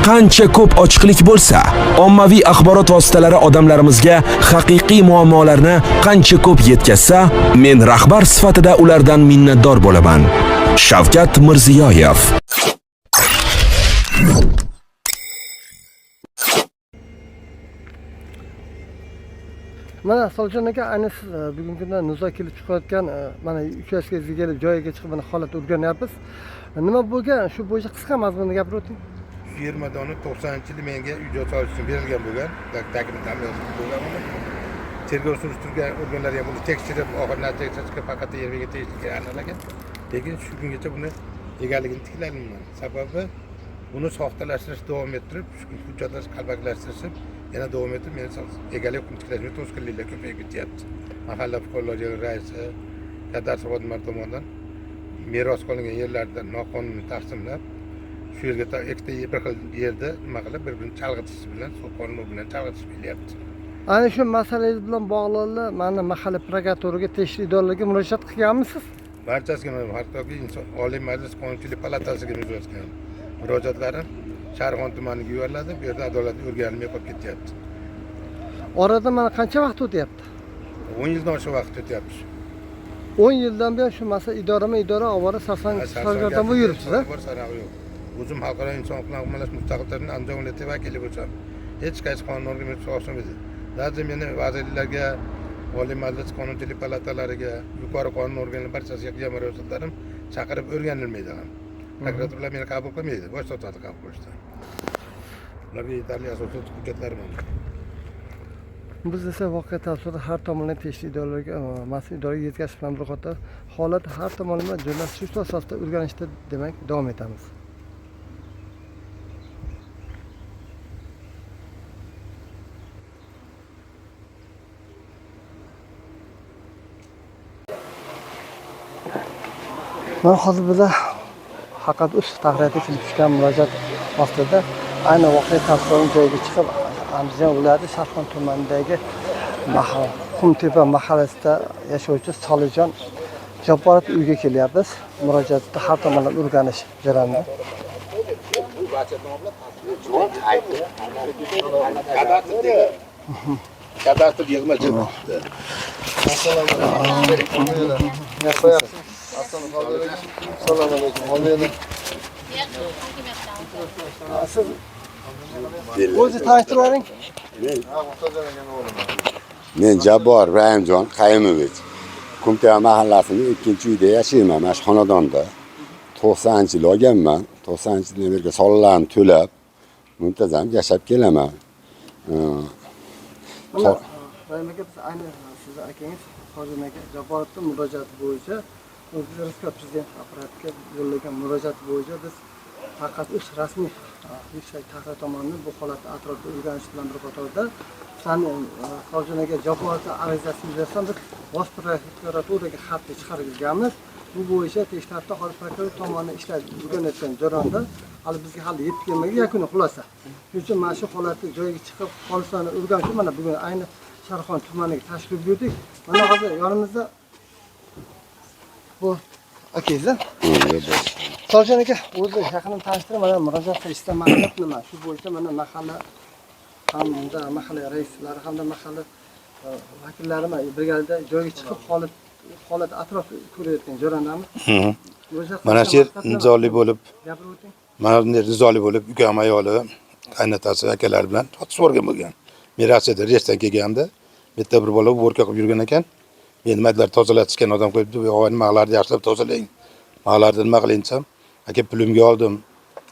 Qancha ko'p ochiqlik bo'lsa, ommaviy axborot vositalari odamlarimizga haqiqiy muammolarni qancha ko'p yetkazsa, men rahbar sifatida ulardan minnatdor bo'laman. Shavkat Mirziyoyev. Mana Solijon aka, ayni siz bugungi kunda nizo kelib chiqayotgan mana uchastkangizga kelib, joyiga chiqib mana holatni o'rganyapmiz. Nima bo'lgan? Shu bo'yicha qisqa mazmunda gapirib o'ting. Shu yer maydoni 90-yili menga uy joy solish uchun berilgan bo'lgan. Dokument ham yozib bo'lgan uni. Tergov surishtirgan organlar ham buni tekshirib, oxir natijaga chiqib, faqat yer menga tegishli aniqlagan. Lekin shu kungacha buni egaligini tiklaolmayman. Sababi buni soxtalashtirish davom ettirib, shu hujjatlar qalbaklashtirishib, yana davom etib, meni egalik huquqini tiklashga to'sqinliklar ko'payib ketyapti. Mahalla fuqarolar yig'ini raisi, kadastr xodimlari tomonidan meros qolingan yerlarni noqonuniy taqsimlab, shu yerga ikkita bir xil yerda nima qilib, bir birini chalg'itish bilan, suv qonuni bilan chalg'itish kelyapti. Ana shu masalangiz bilan bog'liq mana mahalla prokuraturaga, tegishli idoralarga murojaat qilganmisiz? Barchasiga, hattoki inson Oliy Majlis Qonunchilik palatasiga murojaat qilgan. Murojaatlarim Sharxon tumaniga yuboriladi, bu yerda adolatni o'rganilmay qolib ketyapti. Oradan mana qancha vaqt o'tyapti? 10 yildan oshiq vaqt o'tyapti. 10 yildan buyon shu masala idorama idora ovora sarson sargardon bo'lib yuribsiz, a? Bor sanog'i yo'q. O'zim xalqaro inson huquqlarini himoyalash mustaqil tashkilotning Andijon viloyati vakili bo'lsam, hech qaysi qonun organiga osmaydi. Даже meni vazirliklarga, Oliy Majlis Qonunchilik palatalariga, yuqori qonun organlari barchasiga qilgan murojaatlarim chaqirib o'rganilmaydi ham. Prokuratura meni qabul qilmaydi, bosh tortadi qabul qilishdan. Ularga yetarli asosli hujjatlarim ham. Biz esa voqea tafsilotini har tomonlama tegishli idoralarga, mas'ul idoraga yetkazish bilan bir qatorda holat har tomonlama jurnalistik asosida o'rganishda demak davom etamiz. Mana hozir biza Haqiqat uz tahririyatiga kelib tushgan murojaat ostida ayni voqea tafsilotini joyiga chiqib Andijon viloyati Sharxon tumanidagi Qumtepa mahallasida yashovchi Solijon Jabborov uyiga kelyapmiz. Murojaatni har tomonlama o'rganish jarayonida. Kadastr yig'ma jildi. Assalomu alaykum. Siz o'zi tanishtirib yuboring. Men Jabbor Rahimjon Qayimovich. Qumtepa mahallasining 2-uyda yashayman, mana shu xonadonda. 90-yil olganman. 90-yildan beri soliqlarni to'lab, muntazam yashab kelaman. Mana Rahim aka, biz ayni sizni akangiz Hojim aka Jabborovning murojaati bo'yicha O'zbekiston Respublikasi Prezident apparatiga yo'llagan murojaat bo'yicha biz faqat o'z rasmiy yuksak tahrir tomonidan bu holatni atrofda o'rganish bilan bir qatorda sizlarni Hojim aka Jabborovning arizasi yuzasidan biz Bosh prokuraturaga xatni chiqarganmiz. Bu bo'yicha tegishli hozir prokuratura tomonidan ishlar o'rganayotgan jarayonda hali bizga hali yetib kelmagan yakuniy xulosa. Shuning uchun mana shu holatni joyiga chiqib xolisona o'rganish uchun mana bugun ayni Sharxon tumaniga tashrif buyurdik. Mana hozir yonimizda bu akangiz. Soljon aka, o'zi yaqindan tanishtirib, mana murojaat qilishdan maqsad nima? Shu bo'yicha mana mahalla hamda mahalla raislari hamda mahalla vakillari mana birgalikda joyiga chiqib holat atrof ko'rayotgan jarayonamiz. Murojaat Mana shu yer qilishdan maqsad nima? nizoli bo'lib, Gapirib o'ting. mana bunday nizoli bo'lib, ukam ayoli, qaynotasi, akalari bilan otishib yuborgan bo'lgan. Men Rossiyada reysdan kelganimda, bu yerda bir bola уборка qilib yurgan ekan. Men nimalar tozalatishgan odam qo'yibdi, bu og'ayni mag'larni yaxshilab tozalang. Mag'larni nima qiling desam, aka pulimga oldim.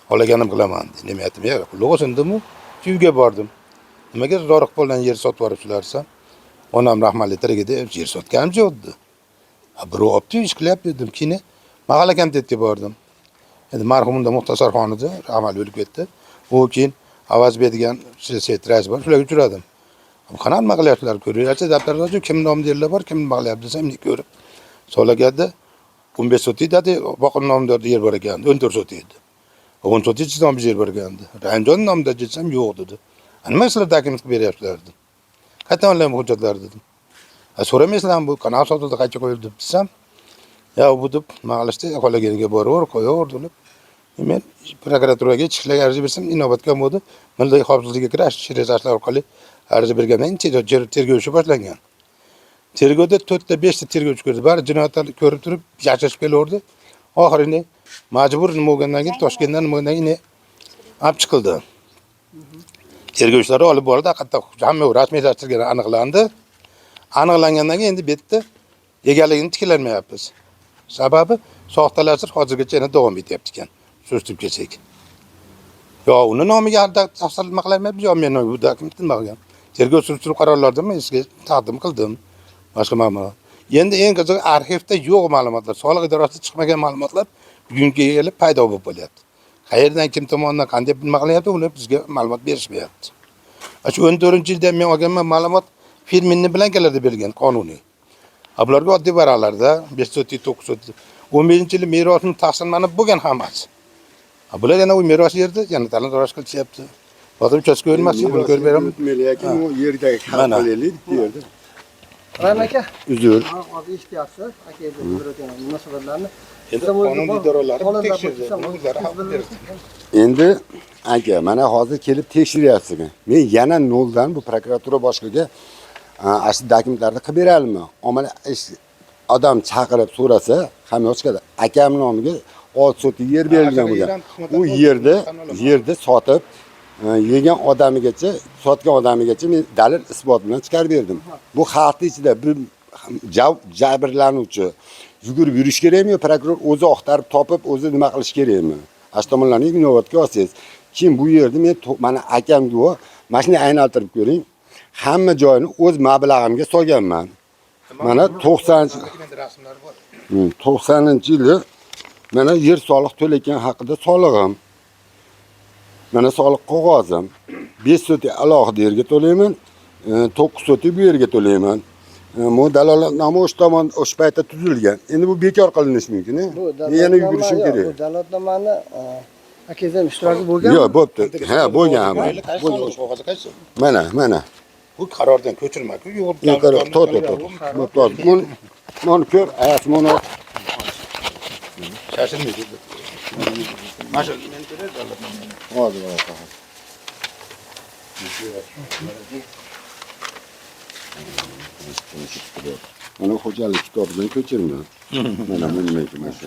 Xohlaganim qilaman dedi. Nima aytdim, "Ya, qulluq bo'lsin" dedim-u, shu uyga bordim. Nimaga Zoriq bilan yer sotib yuboribsizlar desam, onam rahmatli tirigida yer sotganim yo'q dedi. Ha, birov olibdi, ish qilyapti dedim. Keyin mahalla komitetiga bordim. Endi marhum unda Muxtasarxon edi, rahmatli o'lib ketdi. U keyin Avazbek degan set rais bor, shularga uchradim. Qanaqa nima qilyapsizlar ko'ryapsiz, daftarda kim nomida yerlar bor, kim nima qilyapti desam, endi ko'rib. So'laganida 15 sotik dedi, Boqir nomida yer bor ekan, 14 sotik edi. 10 sotik nomida yer bor ekan. Rahimjon nomida desam yo'q dedi. Nima sizlar dokument qilib beryapsizlar dedim. Qayerdan olyapman hujjatlar dedim. Ha, so'ramaysizlarmi bu qanaqa sotildi, qayerga qo'yildi desam, ya bu deb nima qilishdi, xolaganiga boraver, qo'yaver deb Men prokuraturaga chiqishlarga ariza bersam, inobatga olmadi. Milliy xavfsizlikka kirash shirezashlar orqali ariza bergandan keyin tergov ishi boshlangan. Tergovda 4 ta 5 ta tergovchi ko'rdi. Bari jinoyatlarni ko'rib turib, yashashib kelaverdi. Oxirini majbur nima bo'lgandan keyin Toshkentdan nima bo'lgandan keyin olib chiqildi. Tergov ishlari olib borildi, haqiqatda hamma rasmiylashtirilgani aniqlandi. Aniqlangandan keyin endi bu yerda egaligini tiklanmayapmiz. Sababi soxtalashtirish hozirgacha yana davom etyapti ekan. Surishtirib kelsak. Yo uni nomiga tafsil nima qilamayapmiz, yo men bu dokumentni nima qilgan. Tergov surishtiruv qarorlarida men sizga taqdim qildim. Boshqa ma'lumot. Endi eng qizig'i arxivda yo'q ma'lumotlar, soliq idorasida chiqmagan ma'lumotlar bugunga kelib paydo bo'lib qolyapti. Qayerdan kim tomonidan qanday nima qilyapti, uni bizga ma'lumot berishmayapti. Shu 14-yilda men olganman ma'lumot firminni bilankalarda berilgan qonuniy. Ha bularga oddiy varaqlarda 5 sotik, 9 sotik. 15-yili merosni taqsimlanib bo'lgan hammasi. Ha bular yana u meros yerda yana talon-taroj qilishyapti. Hozir uchastka emas, buni ko'rib beraman. Lekin u yerdagi Mana. hal qilaylik bu yerda. Rahim aka, Uzr. mana hozir eshityapsiz, akangiz bildirayotgan munosabatlarni. Endi Sizlar o'zi qonun bor idoralari holatlar tekshirdi. bo'lsa, Buni o'zlari hal qilib bersin. Endi aka, mana hozir kelib tekshiryapsiz. Men yana noldan bu prokuratura boshlig'iga ana shu dokumentlarni qilib beralimi? Omala ish odam chaqirib so'rasa, hamma yoq chiqadi. Akam nomiga 6 sotik yer berilgan bo'lgan. U yerda sotib yegan odamigacha, sotgan odamigacha men dalil isbot bilan chiqarib berdim. Bu xalqning ichida bir jabrlanuvchi yugurib yurish kerakmi yo prokuror o'zi axtarib topib, o'zi nima qilish kerakmi? Shu tomonlarni inobatga olsangiz. Keyin bu yerda men mana akam guvoh, mana shuni aylantirib ko'ring. Hamma joyini o'z mablag'imga solganman. Mana 90 rasmlar bor. 90-yili mana yer soliq to'lagan haqida solig'im. Mana soliq qog'ozim. 5 sotik alohida yerga to'layman, 9 sotik bu yerga to'layman. Bu dalolatnoma o'sha tomon o'sha paytda tuzilgan. Endi bu bekor qilinishi mumkin, Bu Men yana yugurishim dalolatnoma yo'q, kerak. Bu dalolatnomani akangiz ham ishtiroki bo'lganmi? Yo'q, bo'pti. Ha, bo'lgan hamma. Qaysi soliq qog'ozi qaysi? Mana, mana. Bu qarordan ko'chirma-ku, yo'q. Yo'q, qaror, to, to, to. Bo'pti, hozir. Buni ko'r, ayasi buni Shoshilmaydi. Mana shu men ko'ray dalolatnomani. hozir hozir. Mana xo'jalik kitobidan ko'chirma. Mana bu nima ekan mana shu.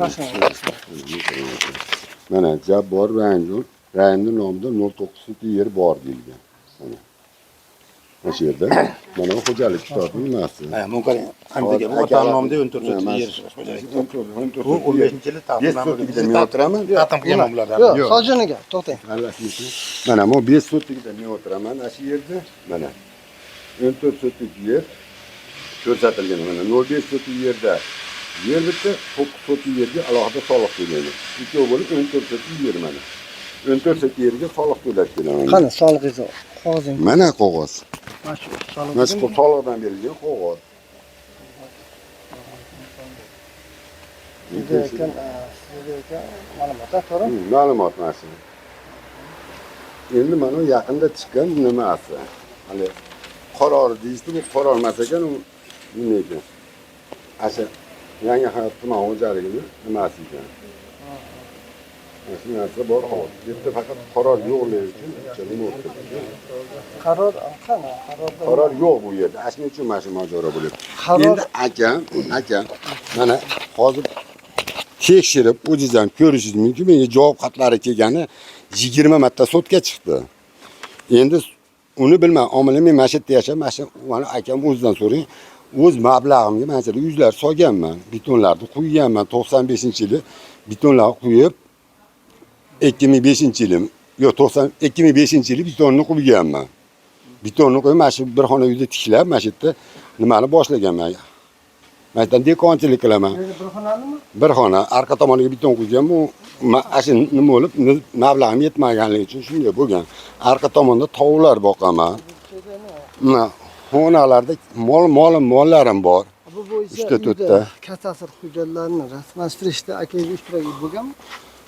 Mana Jabbor Rangul, Rahimning nomida 0.9 yer bor deyilgan. Mana. Mana shu yerda mana bu xo'jalik kitobining nimasi. Ha, buni qarang. Hamdaga bu otam nomida 14 sotik yer xo'jalik. Bu 15-yili 5 taqdim sotikda men o'tiraman. Taqdim qilgan bulardan. Yo'q, Hojin aka, to'xtang. Mana bu 5 sotikda men o'tiraman ana shu yerda. Mana 14 sotik yer ko'rsatilgan. Mana 0.5 sotik yerda yer bitta, 9 sotik yerga alohida soliq to'layman. Ikkovi bo'lib 14 sotik yer mana. 14 sotik yerga soliq to'lab kelaman. Qani soliqingizni qog'ozing. Mana qog'oz. Mana shu soliq. Mana shu soliqdan berilgan qog'oz. Sizga ekan ma'lumotlar to'g'ri? Ma'lumot mana shu. Endi mana u yaqinda chiqqan nimasi? Hali qaror deyishdi, bu qaror emas ekan, u nima ekan? Asha Yangi hayot tuman xo'jaligini nimasi ekan? Mana shu narsa bor hozir. Bu yerda faqat qaror yo'qligi uchun nima bo'lib turibdi? Qaror qani? Qarorda Qaror yo'q bu yerda. Ana shuning uchun mana shu mojaro bo'lyapti. Qaror Endi akam mana hozir tekshirib o'zingiz ham ko'rishingiz mumkin. Menga javob xatlari kelgani 20 marta sudga chiqdi. Endi uni bilmam, omili men mana shu yerda yashab, mana shu mana akam o'zidan so'rang. O'z mablag'imga mana shu yerda uylar solganman, betonlarni quyganman 95-yili betonlar quyib 2005-yili, yo'q 2005-yili betonni quyganman. Betonni qo'yib mana shu bir xona uyda tiklab, mana shu yerda nimani boshlaganman. Mana shu yerdan dehqonchilik qilaman. bir xonalimi? Bir xona arqa tomoniga beton quyganman. U ana shu nima bo'lib, mablag'im yetmaganligi uchun shunday bo'lgan. Arqa tomonda tovuqlar boqaman. Mana xonalarda mollarim bor. Bu bo'yicha Uchta, uyda to'rtta. Kadastr hujjatlarini rasmiylashtirishda akangiz ishtiroki bo'lganmi?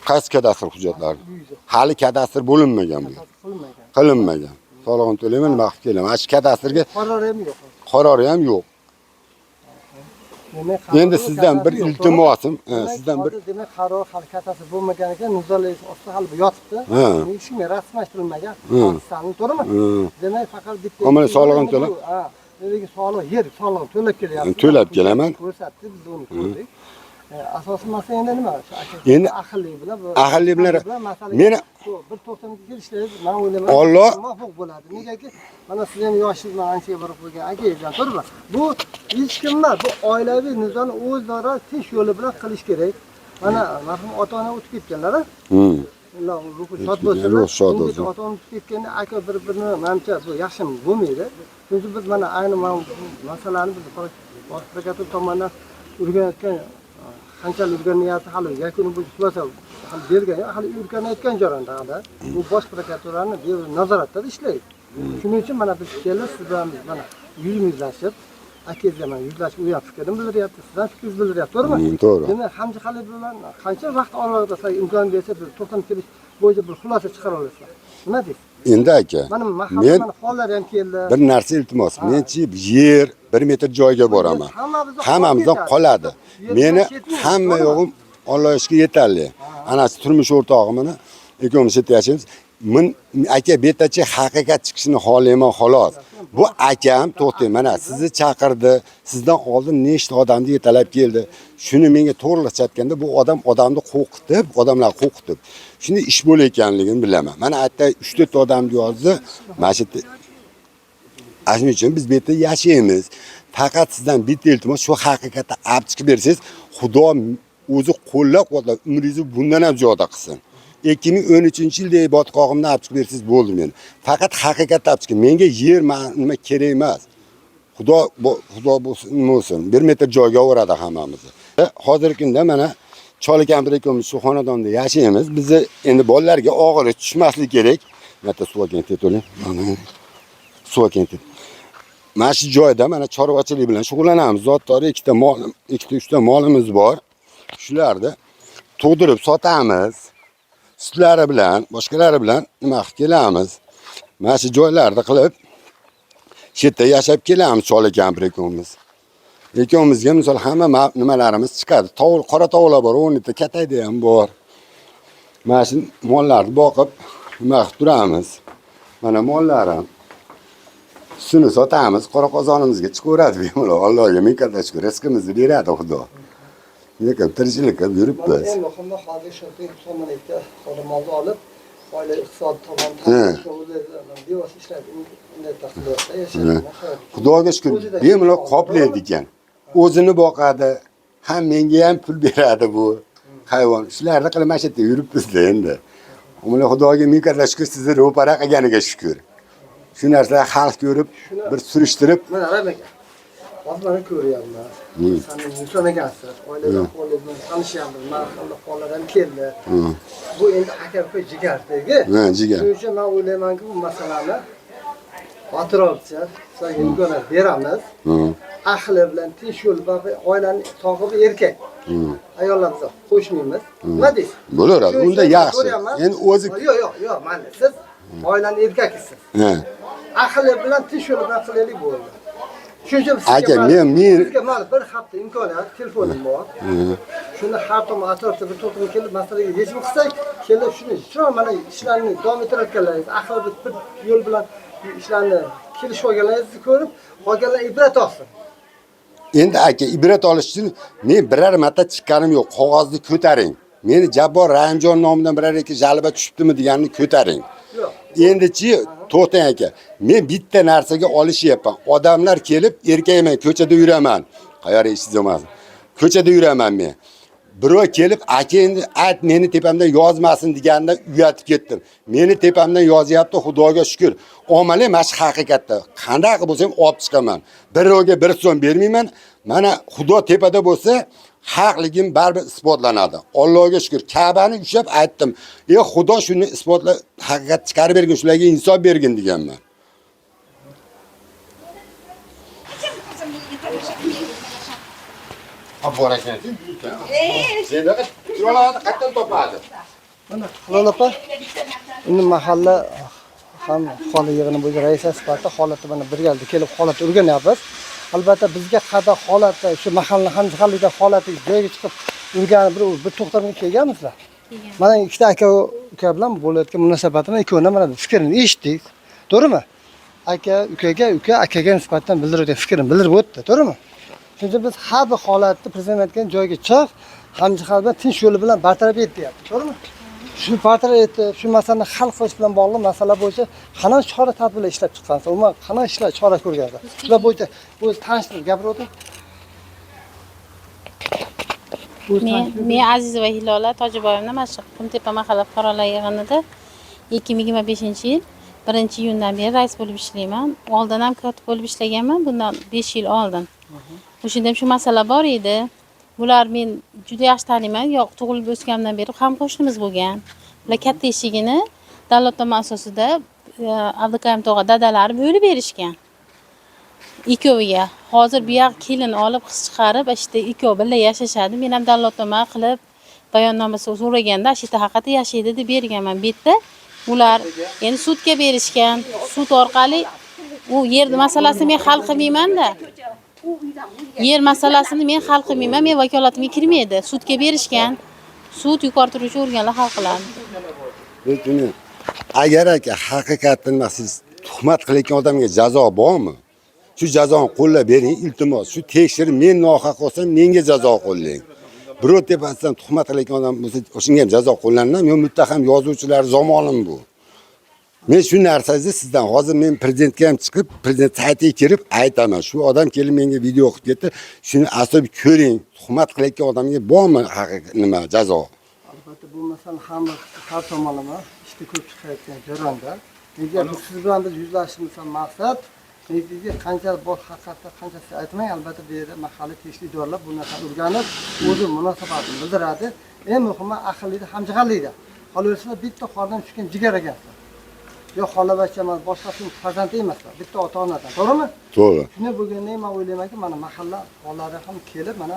Qaysi kadastr hujjatlari? Uyda Hali kadastr bo'linmagan bu. kadastr qilinmagan. Qilinmagan. Solig'ini to'layman, nima qilib kelaman. Ana shu kadastrga Qaror ham yo'q. qarori ham yo'q. Demak, Endi sizdan bir iltimosim, sizdan bir demak qaror hali kattasi bo'lmagan ekan, nizoli ostida hali yotibdi. Hech kim rasmiylashtirilmagan. Pokistonning, to'g'rimi? Demak, faqat bitta Mana solig'ini to'lab. Ha, demak soliq, yer solig'ini to'lab kelyapti. To'lab kelaman. Ko'rsatdi, biz uni ko'rdik. Asosiy masala endi nima? Endi aqlli bilan aqlli bilan meni bir to'xtamga kelishlaringiz, men o'ylayman, Alloh muvofiq bo'ladi. Negaki mana siz ham yoshingiz bilan ancha borib qo'ygan akangiz ham, to'g'rimi? Bu hech kim emas, bu oilaviy nizoni o'zaro tinch yo'li bilan qilish kerak. Mana marhum ota-ona o'tib ketganlar. Alloh ruhi shod bo'lsin. Ruhi shod bo'lsin. Ota-ona o'tib ketganda aka bir-birini manimcha bu yaxshi bo'lmaydi. Chunki biz mana ayni mana bu masalani biz bosh prokuratura tomonidan o'rganayotgan, qanchalik o'rganyapti hali yakuni bo'yicha xulosa hali bergan yo'q, hali o'rganayotgan jarayonda hali. Bu bosh prokuraturani nazoratda ishlaydi. Shuning uchun mana biz kelib siz bilan biz mana yuzma-yuzlashib, akangizga mana yuzlashib, u ham fikrini bildiryapti, siz ham fikringizni bildiryapti, to'g'rimi? To'g'ri. Demak, hamjihatlik bilan qancha vaqt oralig'ida sizlarga imkon bersa, biz to'xtam kelish bo'yicha bir xulosa chiqara olasizlar. Nima deysiz? Endi aka, Mana mahalla men mana hollar ham keldi. bir narsa iltimos. Menchi yer 1 metr joyga boraman. Hammamizdan qoladi. Meni hamma yo'g'im Allohga yetarli. Anasi turmush o'rtog'imni ikkovimiz yerda yashaymiz. Men aka bu yerdachi haqiqat chiqishini xohlayman xolos. Bu akam to'xtang, mana sizni chaqirdi. Sizdan oldin nechta odamni yetalab keldi. Shuni menga to'g'riqcha aytganda bu odam odamni qo'rqitib, odamlar qo'rqitib. Shuni ish bo'layotganligini bilaman. Mana hatto 3-4 odamni yozdi. Mana shu yerda. Shuning uchun biz bu yerda yashaymiz. Faqat sizdan bitta iltimos, shu haqiqatni olib chiqib bersangiz, Xudo o'zi qo'llab-quvvatlab umringizni bundan ham ziyoda qilsin. 2013-yildagi botqog'imni olib chiqib bersangiz bo'ldi meni. Faqat haqiqatni olib chiqing. Menga yer nima kerak emas. Xudo xudo bo'lsin, 1 metr joyga o'radi hammamizni. Hozirgi kunda mana Choli kampir ikkovimiz shu xonadonda yashaymiz. Bizni endi bolalarga og'iri tushmaslik kerak. Marta suv olgan to'ling. Suv olgan. Mana shu joyda mana chorvachilik bilan shug'ullanamiz. Zotdori ikkita mol, ikkita uchta molimiz bor. Shularni tug'dirib sotamiz. Sutlari bilan, boshqalari bilan nima qilib kelamiz. Mana shu joylarda qilib shu yerda yashab kelamiz Choli kampir ikkovimiz. Ikkovimizga misol hamma nimalarimiz chiqadi. Tovuq, qora tovuqlar bor, 10 ta katayda ham bor. Mana shu mollarni boqib nima qilib turamiz. Mana mollarim. Sutini sotamiz, qora qozonimizga chiqaveradi bemalol. Allohga ming karra shukr, rizqimizni beradi Xudo. Lekin tirikchilik qilib yuribmiz. Eng muhimi hozir shu 92 qoramolni olib, oila iqtisod tomon bevosita ishlab unday taqdirda yashaydi. Xudoga shukr, bemalol qoplaydi ekan. O'zini boqadi, ham menga ham pul beradi bu hayvon. Shularni qilib mana shu yerda yuribmiz-da endi. Umla Xudoga ming karra shukr, sizni ro'para qilganiga shukr. Shu narsalar xalq ko'rib, bir surishtirib, Mana Rahim aka. Hozir mana ko'ryapman. San inson ekansiz. Oilada holingiz bilan tanishyapmiz. Mahalla holar ham keldi. Bu endi aka uka jigardagi. Ha, jigar. Shuning uchun men o'ylaymanki, bu masalani atrofcha sizlarga imkoniyat beramiz. Ahli bilan tinch yo'l va oilani sohibi erkak. Ayollar biz qo'shmaymiz. Nima deysiz? Bo'laveradi. Unda yaxshi. Endi o'zi Yo'q, yo'q, yo'q, mana siz oilani erkakisiz. Ha. Ahli bilan tinch yo'l bilan qilaylik bo'ldi. Shuning uchun Aka, men sizga mana bir hafta imkoniyat, telefonim bor. Shuni har tomon atrofda bir to'xtab kelib masalaga yechim qilsak, kelib shuni chiroyli mana ishlarni davom ettirayotganlaringiz, ahli bir yo'l bilan ishlarni kelishib olganlaringizni ko'rib, qolganlar ibrat olsin. Endi aka ibrat olish uchun men biror marta chiqqanim yo'q. Qog'ozni ko'taring. Meni Jabbor Rahimjon nomidan biror ikki jalba tushibdimi deganini ko'taring. Yo'q. Endichi to'xtang aka. Men bitta narsaga olishyapman. Odamlar kelib, erkakman, ko'chada yuraman. Qayerga ishingiz emas. Ko'chada yuraman men. Birov kelib, aka endi ayt meni tepamdan yozmasin deganda uyatib ketdim. Meni tepamdan yozyapti, Xudoga shukr. Omali mana shu haqiqatda. Qanday qilib bo'lsa ham olib chiqaman. Birovga bir so'm bermayman. Mana Xudo tepada bo'lsa, haqligim baribir isbotlanadi. Allohga shukr. Ka'bani ushlab aytdim. Ey Xudo shuni isbotla, haqiqat chiqarib bergin, shularga insof bergin deganman. Bor ekan. Sendaqa chiroyli qayerdan topadi? Mana Hilol opa, endi mahalla ham aholi yig'ini bo'yicha raisa sifatida holatni mana birgalikda kelib holatni o'rganyapmiz. Albatta bizga qadar holatda shu mahalla hamjihatlikda holati joyiga chiqib o'rganib bir to'xtamga kelganmizlar. Mana ikkita aka uka bilan bo'layotgan munosabatini ikkovini mana fikrini eshitdik. To'g'rimi? Aka ukaga, uka akaga nisbatan bildirayotgan fikrini bildirib o'tdi, to'g'rimi? Shuning uchun biz har bir holatni prezident aytgan joyga chiq, hamjihat bilan tinch yo'li bilan bartaraf et deyapti, to'g'rimi? Shu bartaraf etib, shu masalani hal qilish bilan bog'liq masala bo'yicha qanday chora tadbirlar ishlab chiqqansiz? Umuman qanday ishlar chora ko'rgansiz? Shular bo'yicha o'zi tanishtirib gapirib o'ting. Men Azizova Hilola Tojiboyevna mana shu Qumtepa mahalla fuqarolar yig'inida 2025-yil 1-iyundan beri rais bo'lib ishlayman. Oldin ham kotib bo'lib ishlaganman, bundan 5 yil oldin. O'shanda ham shu masala bor edi. Bular men juda yaxshi taniyman, yo'q, tug'ilib o'sganimdan beri ham qo'shnimiz bo'lgan. Bular katta eshigini dalolatnoma asosida Abdukarim tog'a dadalari bo'lib berishgan. Ikkoviga. Hozir bu yoq kelin olib qiz chiqarib, shu yerda ikkovi birga yashashadi. Men ham dalolatnoma qilib bayonnoma so'raganda shu yerda haqiqatda yashaydi deb berganman. Bu yerda ular endi sudga berishgan. Sud orqali u yer masalasini men hal qilmayman-da. Yer masalasini men hal qilmayman, men vakolatimga kirmaydi. Sudga berishgan. Sud yuqori turuvchi organlar hal qiladi. Lekin agar aka haqiqatdan siz tuhmat qilayotgan odamga jazo bormi? Shu jazoni qo'llab bering, iltimos. Shu tekshirib men nohaq bo'lsam menga jazo qo'llang. Birov tepasidan tuhmat qilayotgan odam bo'lsa, o'shanga ham jazo qo'llanadimi? Yo muttaham yozuvchilar zamonim bu. Men shu narsani sizdan hozir men prezidentga ham chiqib, prezident saytiga kirib aytaman. Shu odam kelib menga video qilib ketdi. Shuni asab ko'ring. Tuhmat qilayotgan odamga bormi haqiqiy nima jazo? Albatta bu masala hamma har tomonlama ishda ko'p chiqayotgan jarayonda. Nega biz siz bilan biz yuzlashishimizdan maqsad nega qancha bor haqiqatda qanchasi aytmang, albatta bu yerda mahalliy tegishli idoralar bu narsani o'rganib, o'zi munosabatini bildiradi. Eng muhimi aqllikda, hamjihatlikda. Qolaversa bitta qordan tushgan jigar ekansizlar. Yo xola bacha emas, boshqasining farzandi emaslar, bitta ota-onadan, to'g'rimi? To'g'ri. Shunday bo'lgandan keyin men o'ylaymanki, mana mahalla xolari ham kelib, mana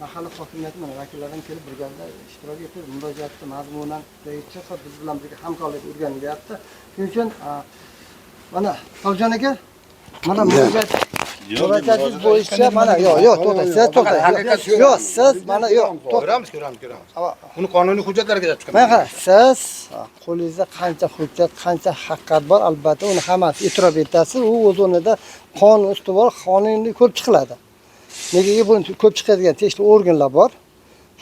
mahalla hokimiyati mana vakillari ham kelib birgalikda ishtirok etib, murojaatni mazmunan chiqib biz bilan birga hamkorlik o'rganilyapti. Shuning uchun mana Toljon aka, mana murojaatingiz bo'yicha mana yo'q, yo'q, to'xtang, siz to'xtang. Yo'q, siz mana yo'q, Ko'ramiz, ko'ramiz, ko'ramiz. Buni qonuniy hujjatlarga chiqamiz. Mana qarang, siz qo'lingizda qancha hujjat, qancha haqiqat bor, albatta uni hammasi e'tirof etasiz. U o'z o'rnida qonun ustuvor, qonuniy ko'rib chiqiladi. Negaki buni ko'rib chiqadigan tegishli organlar bor.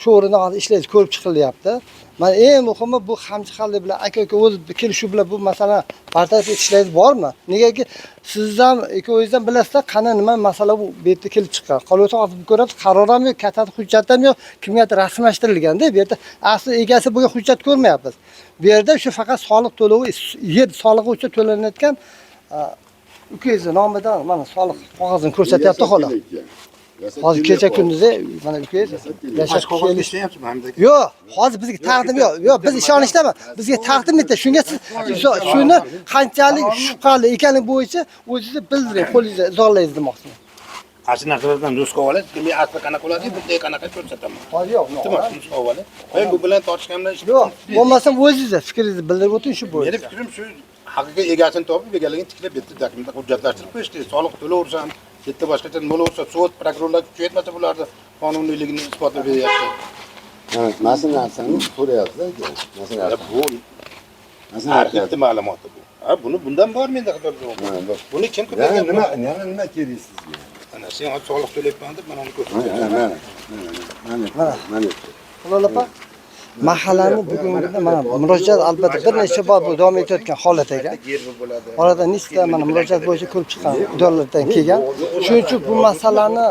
Shu o'rinda hozir ishlaysiz, ko'rib chiqilyapti. Mana eng muhimi bu hamjihatlik bilan aka-uka o'z kelishuv bilan bu masala bartaraf etishlaringiz bormi? Negaki siz ham ikkovingiz ham bilasizlar, qani nima masala bu yerda kelib chiqqan. Qolaversa hozir ko'ramiz, qaror ham yo'q, katta hujjat ham yo'q, kimgadir rasmiylashtirilganda bu yerda asli egasi bo'lgan hujjat ko'rmayapmiz. Bu yerda shu faqat soliq to'lovi, yer solig'i uchun to'lanayotgan ukangizni nomidan mana soliq qog'ozini ko'rsatyapti xolos. Hozir kecha kunduzi mana ukangiz yashab kelish. Yo'q, hozir bizga taqdim yo'q. Yo'q, biz ishonchdaman. Bizga taqdim etdi. Shunga siz shuni qanchalik shubhali ekanligi bo'yicha o'zingizni bildiring, qo'lingizda izohlaysiz demoqchiman. Ana shu narsalardan nusxa olib, men asli qanaqa bo'ladi, bunday qanaqa ko'rsataman. Hozir yo'q, Iltimos, nusxa olib. Men bu bilan tortishganimdan yo'q, bo'lmasam o'zingizni fikringizni bildirib o'ting shu bo'yicha. Meni fikrim shu, haqiqiy egasini topib, egaligini tiklab bitta dokumentda hujjatlashtirib qo'yishdi. Soliq to'laversam, bitta boshqacha nima bo'lsa, sud, prokurorlar kuchaytmasa bularni qonuniyligini isbotlab beryapti. Mana shu narsani so'rayapsiz aka. Mana shu narsa. Bu Mana shu narsa. arxivni ma'lumoti bu. Ha, buni bundan bor menda xabar yo'q. Buni kim qilib Yana bergan? nima, yana nima kerak sizga? Ana sen hozir soliq to'layapman deb mana uni Mana, ko'rsataman. mana, mana, mana. Hilol opa, mahallani bugungi kunda mana murojaat albatta bir necha bor bu davom etayotgan holat ekan. Orada nechta mana murojaat bo'yicha ko'rib chiqqan idoralardan kelgan. Shuning uchun bu masalani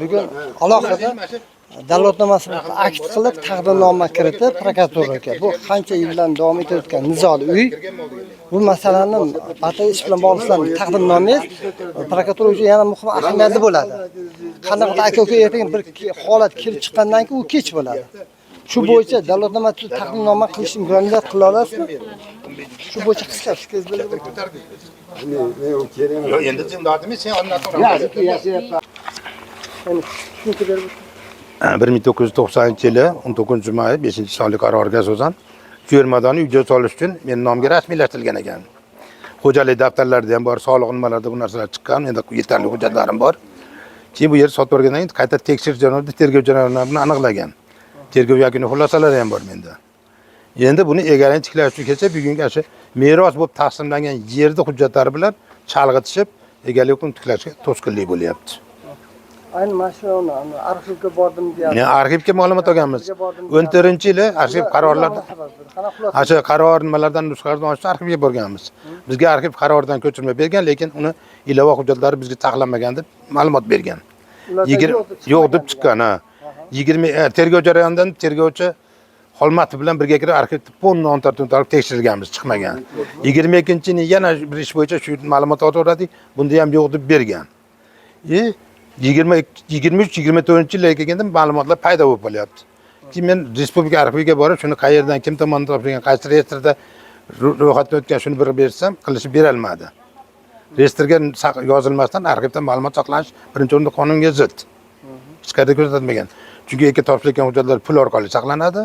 bugun alohida dalolatnomasini akt qilib taqdimnoma kiritib prokuraturaga. Bu qancha yildan davom etayotgan nizoli uy. Bu masalani batay ish bilan bog'liq taqdimnomangiz prokuratura uchun yana muhim ahamiyatli bo'ladi. Qanaqa aka-uka ertaga bir holat kelib chiqqandan keyin u kech bo'ladi. Shu bo'yicha dalolatnoma tuzib taqdimnoma qilish imkoniyat qila olasizmi? Shu bo'yicha qisqa fikringizni bildirib o'ting. Men u kerak emas. Yo'q, endi sen dodimi sen ondan Yashayapman. Ya'ni tushuncha berib o'ting. 1990-yili 19 may 5-sonli qarorga asosan shu yer maydoni uyga solish uchun meni nomga rasmiylashtirilgan ekan. Xo'jalik daftarlarida ham bor, soliq nimalarda bu narsalar chiqqan, endi yetarli hujjatlarim bor. Keyin bu yerni sotib yuborgandan keyin qayta tekshirish jarayonida tergov jarayonlarini aniqlagan. Tergov yakuniy xulosalari ham bor menda. Endi buni egalini tiklash uchun kelsa, bugungi shu meros bo'lib taqsimlangan yerni hujjatlari bilan chalg'itishib, egalik huquqini tiklashga to'sqinlik bo'lyapti. Ayni mana shu arxivga bordim deyapti. Men arxivga ma'lumot olganmiz. 14-yili arxiv qarorlarida Qanaqa shu qaror nimalardan nusxalardan olishda arxivga borganmiz. Bizga arxiv qaroridan ko'chirma bergan, lekin uni ilova hujjatlari bizga taxlanmagan deb ma'lumot bergan. Yo'q deb chiqqan, ha. 20 tergov jarayonidan tergovchi Xolmatov bilan birga kirib arxivni polni ontar-to'ntar tekshirilganmiz, chiqmagan. 22-yili yana bir ish bo'yicha shu ma'lumot so'radik, bunda ham yo'q deb bergan. 23-24-yilga kelganda ma'lumotlar paydo bo'lib qolyapti. Keyin men respublika arxiviga borib, shuni qayerdan kim tomonidan topilgan, qaysi reyestrda ro'yxatdan o'tgan shuni bir bersam, qilishib berolmadi. Reyestrga yozilmasdan arxivda ma'lumot saqlanish birinchi o'rinda qonunga zid. Hech qayerda ko'rsatilmagan. Chunki ikki topshirilgan hujjatlar pul orqali saqlanadi.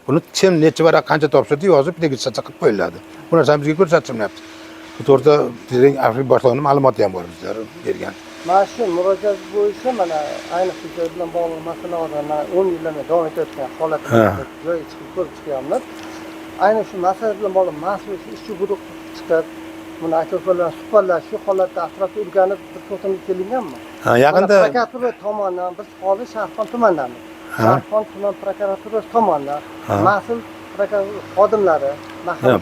Buni kim necha varaq qancha topshirdi yozib registratsiya qilib qo'yiladi. Bu narsani bizga ko'rsatilmayapti. Bu to'g'rida arxiv boshlig'ining ma'lumoti ham bor bizlar bergan. Mana shu murojaat bo'yicha mana ayni hujjat bilan bog'liq masala hozir mana 10 yildan beri davom etayotgan holatni joyiga chiqib ko'rib chiqyapmiz. Ayni shu masala bilan bog'liq mas'ul ishchi guruh chiqib, buni aka-ukalar bilan suhbatlashish, shu holatda atrofda o'rganib bir to'xtamga kelinganmi? Ha, yaqinda prokuratura tomonidan biz hozir Shahrixon tumanidamiz. Shahrixon tuman prokuraturasi tomonidan mas'ul prokuratura xodimlari,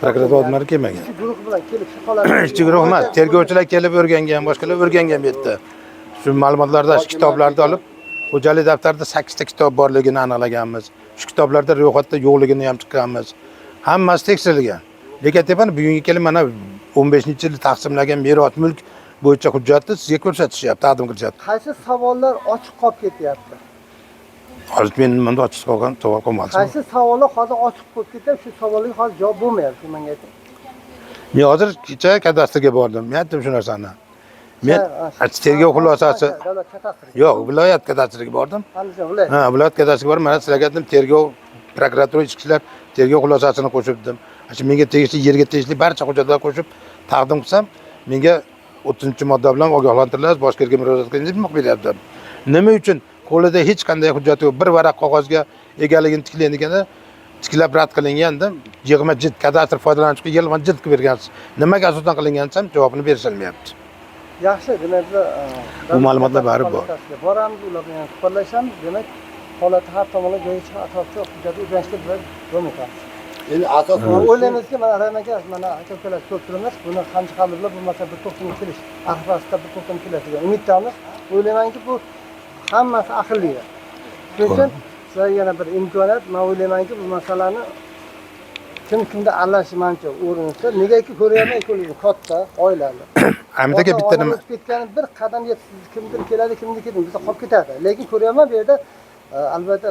prokuratura xodimlari kelmagan. Ishchi guruh bilan kelib shu holatda ishchi guruh emas, tergovchilar kelib o'rgangan, boshqalar o'rgangan bu yerda. Shu ma'lumotlarda, shu kitoblarni olib, xo'jalik daftarida 8 ta kitob borligini aniqlaganmiz. Shu kitoblarda ro'yxatda yo'qligini ham chiqqanmiz. Hammasi tekshirilgan. Lekin aytyapman, bugungi kelib mana 15-yil taqsimlangan meros mulk bo'yicha hujjatni sizga ko'rsatishyapti, taqdim qilishyapti. Qaysi savollar ochiq qolib ketyapti? Hozir men nimada ochiq qolgan savol qolmadi. Qaysi savollar hozir ochiq qolib ketyapti? Shu savolga hozir javob bo'lmayapti, menga ayting. Men hozir kecha kadastrga bordim. Men aytdim shu narsani. Men tergov xulosasi yo'q, viloyat kadastriga bordim. Ha, viloyat kadastriga borib, mana sizlarga aytdim, tergov prokuratura ichki ishlar tergov xulosasini qo'shibdim. Shu menga tegishli yerga tegishli barcha hujjatlar qo'shib taqdim qilsam, menga 30-modda bilan ogohlantirilasiz, boshqa yerga murojaat qiling deb beryapti. Nima uchun qo'lida hech qanday hujjat yo'q, bir varaq qog'ozga egaligini tiklaydi deganda tiklab rad qilinganda 20 jild kadastr foydalanuvchiga 20 jild qilib bergansiz. Nimaga asosan qilingan desam, javobini berisholmayapti. Yaxshi, demak biz bu ma'lumotlar bari bor. Boramiz, ular bilan suhbatlashamiz. Demak, holatni har tomonlama joyiga chiqib atrofda hujjatni o'rganishga biz davom etamiz. Endi asosan o'ylaymizki, mana Rahim aka, mana aka-ukalar ko'p turamiz. Buni qancha qabul bu masala bir to'xtamga kelish arafasida bir to'xtamga keladi degan umiddamiz. O'ylaymanki, bu hammasi aqlli. Shuning uchun sizlarga yana bir imkoniyat, men o'ylaymanki, bu masalani kim kimda aralashi manimcha o'rinsiz. Negaki ko'ryapman, ikkovimiz katta oilali. Hamid aka bitta nima ketgani bir qadam yetib kimdir keladi, kimdir ketadi, bizda qolib ketadi. Lekin ko'ryapman bu yerda albatta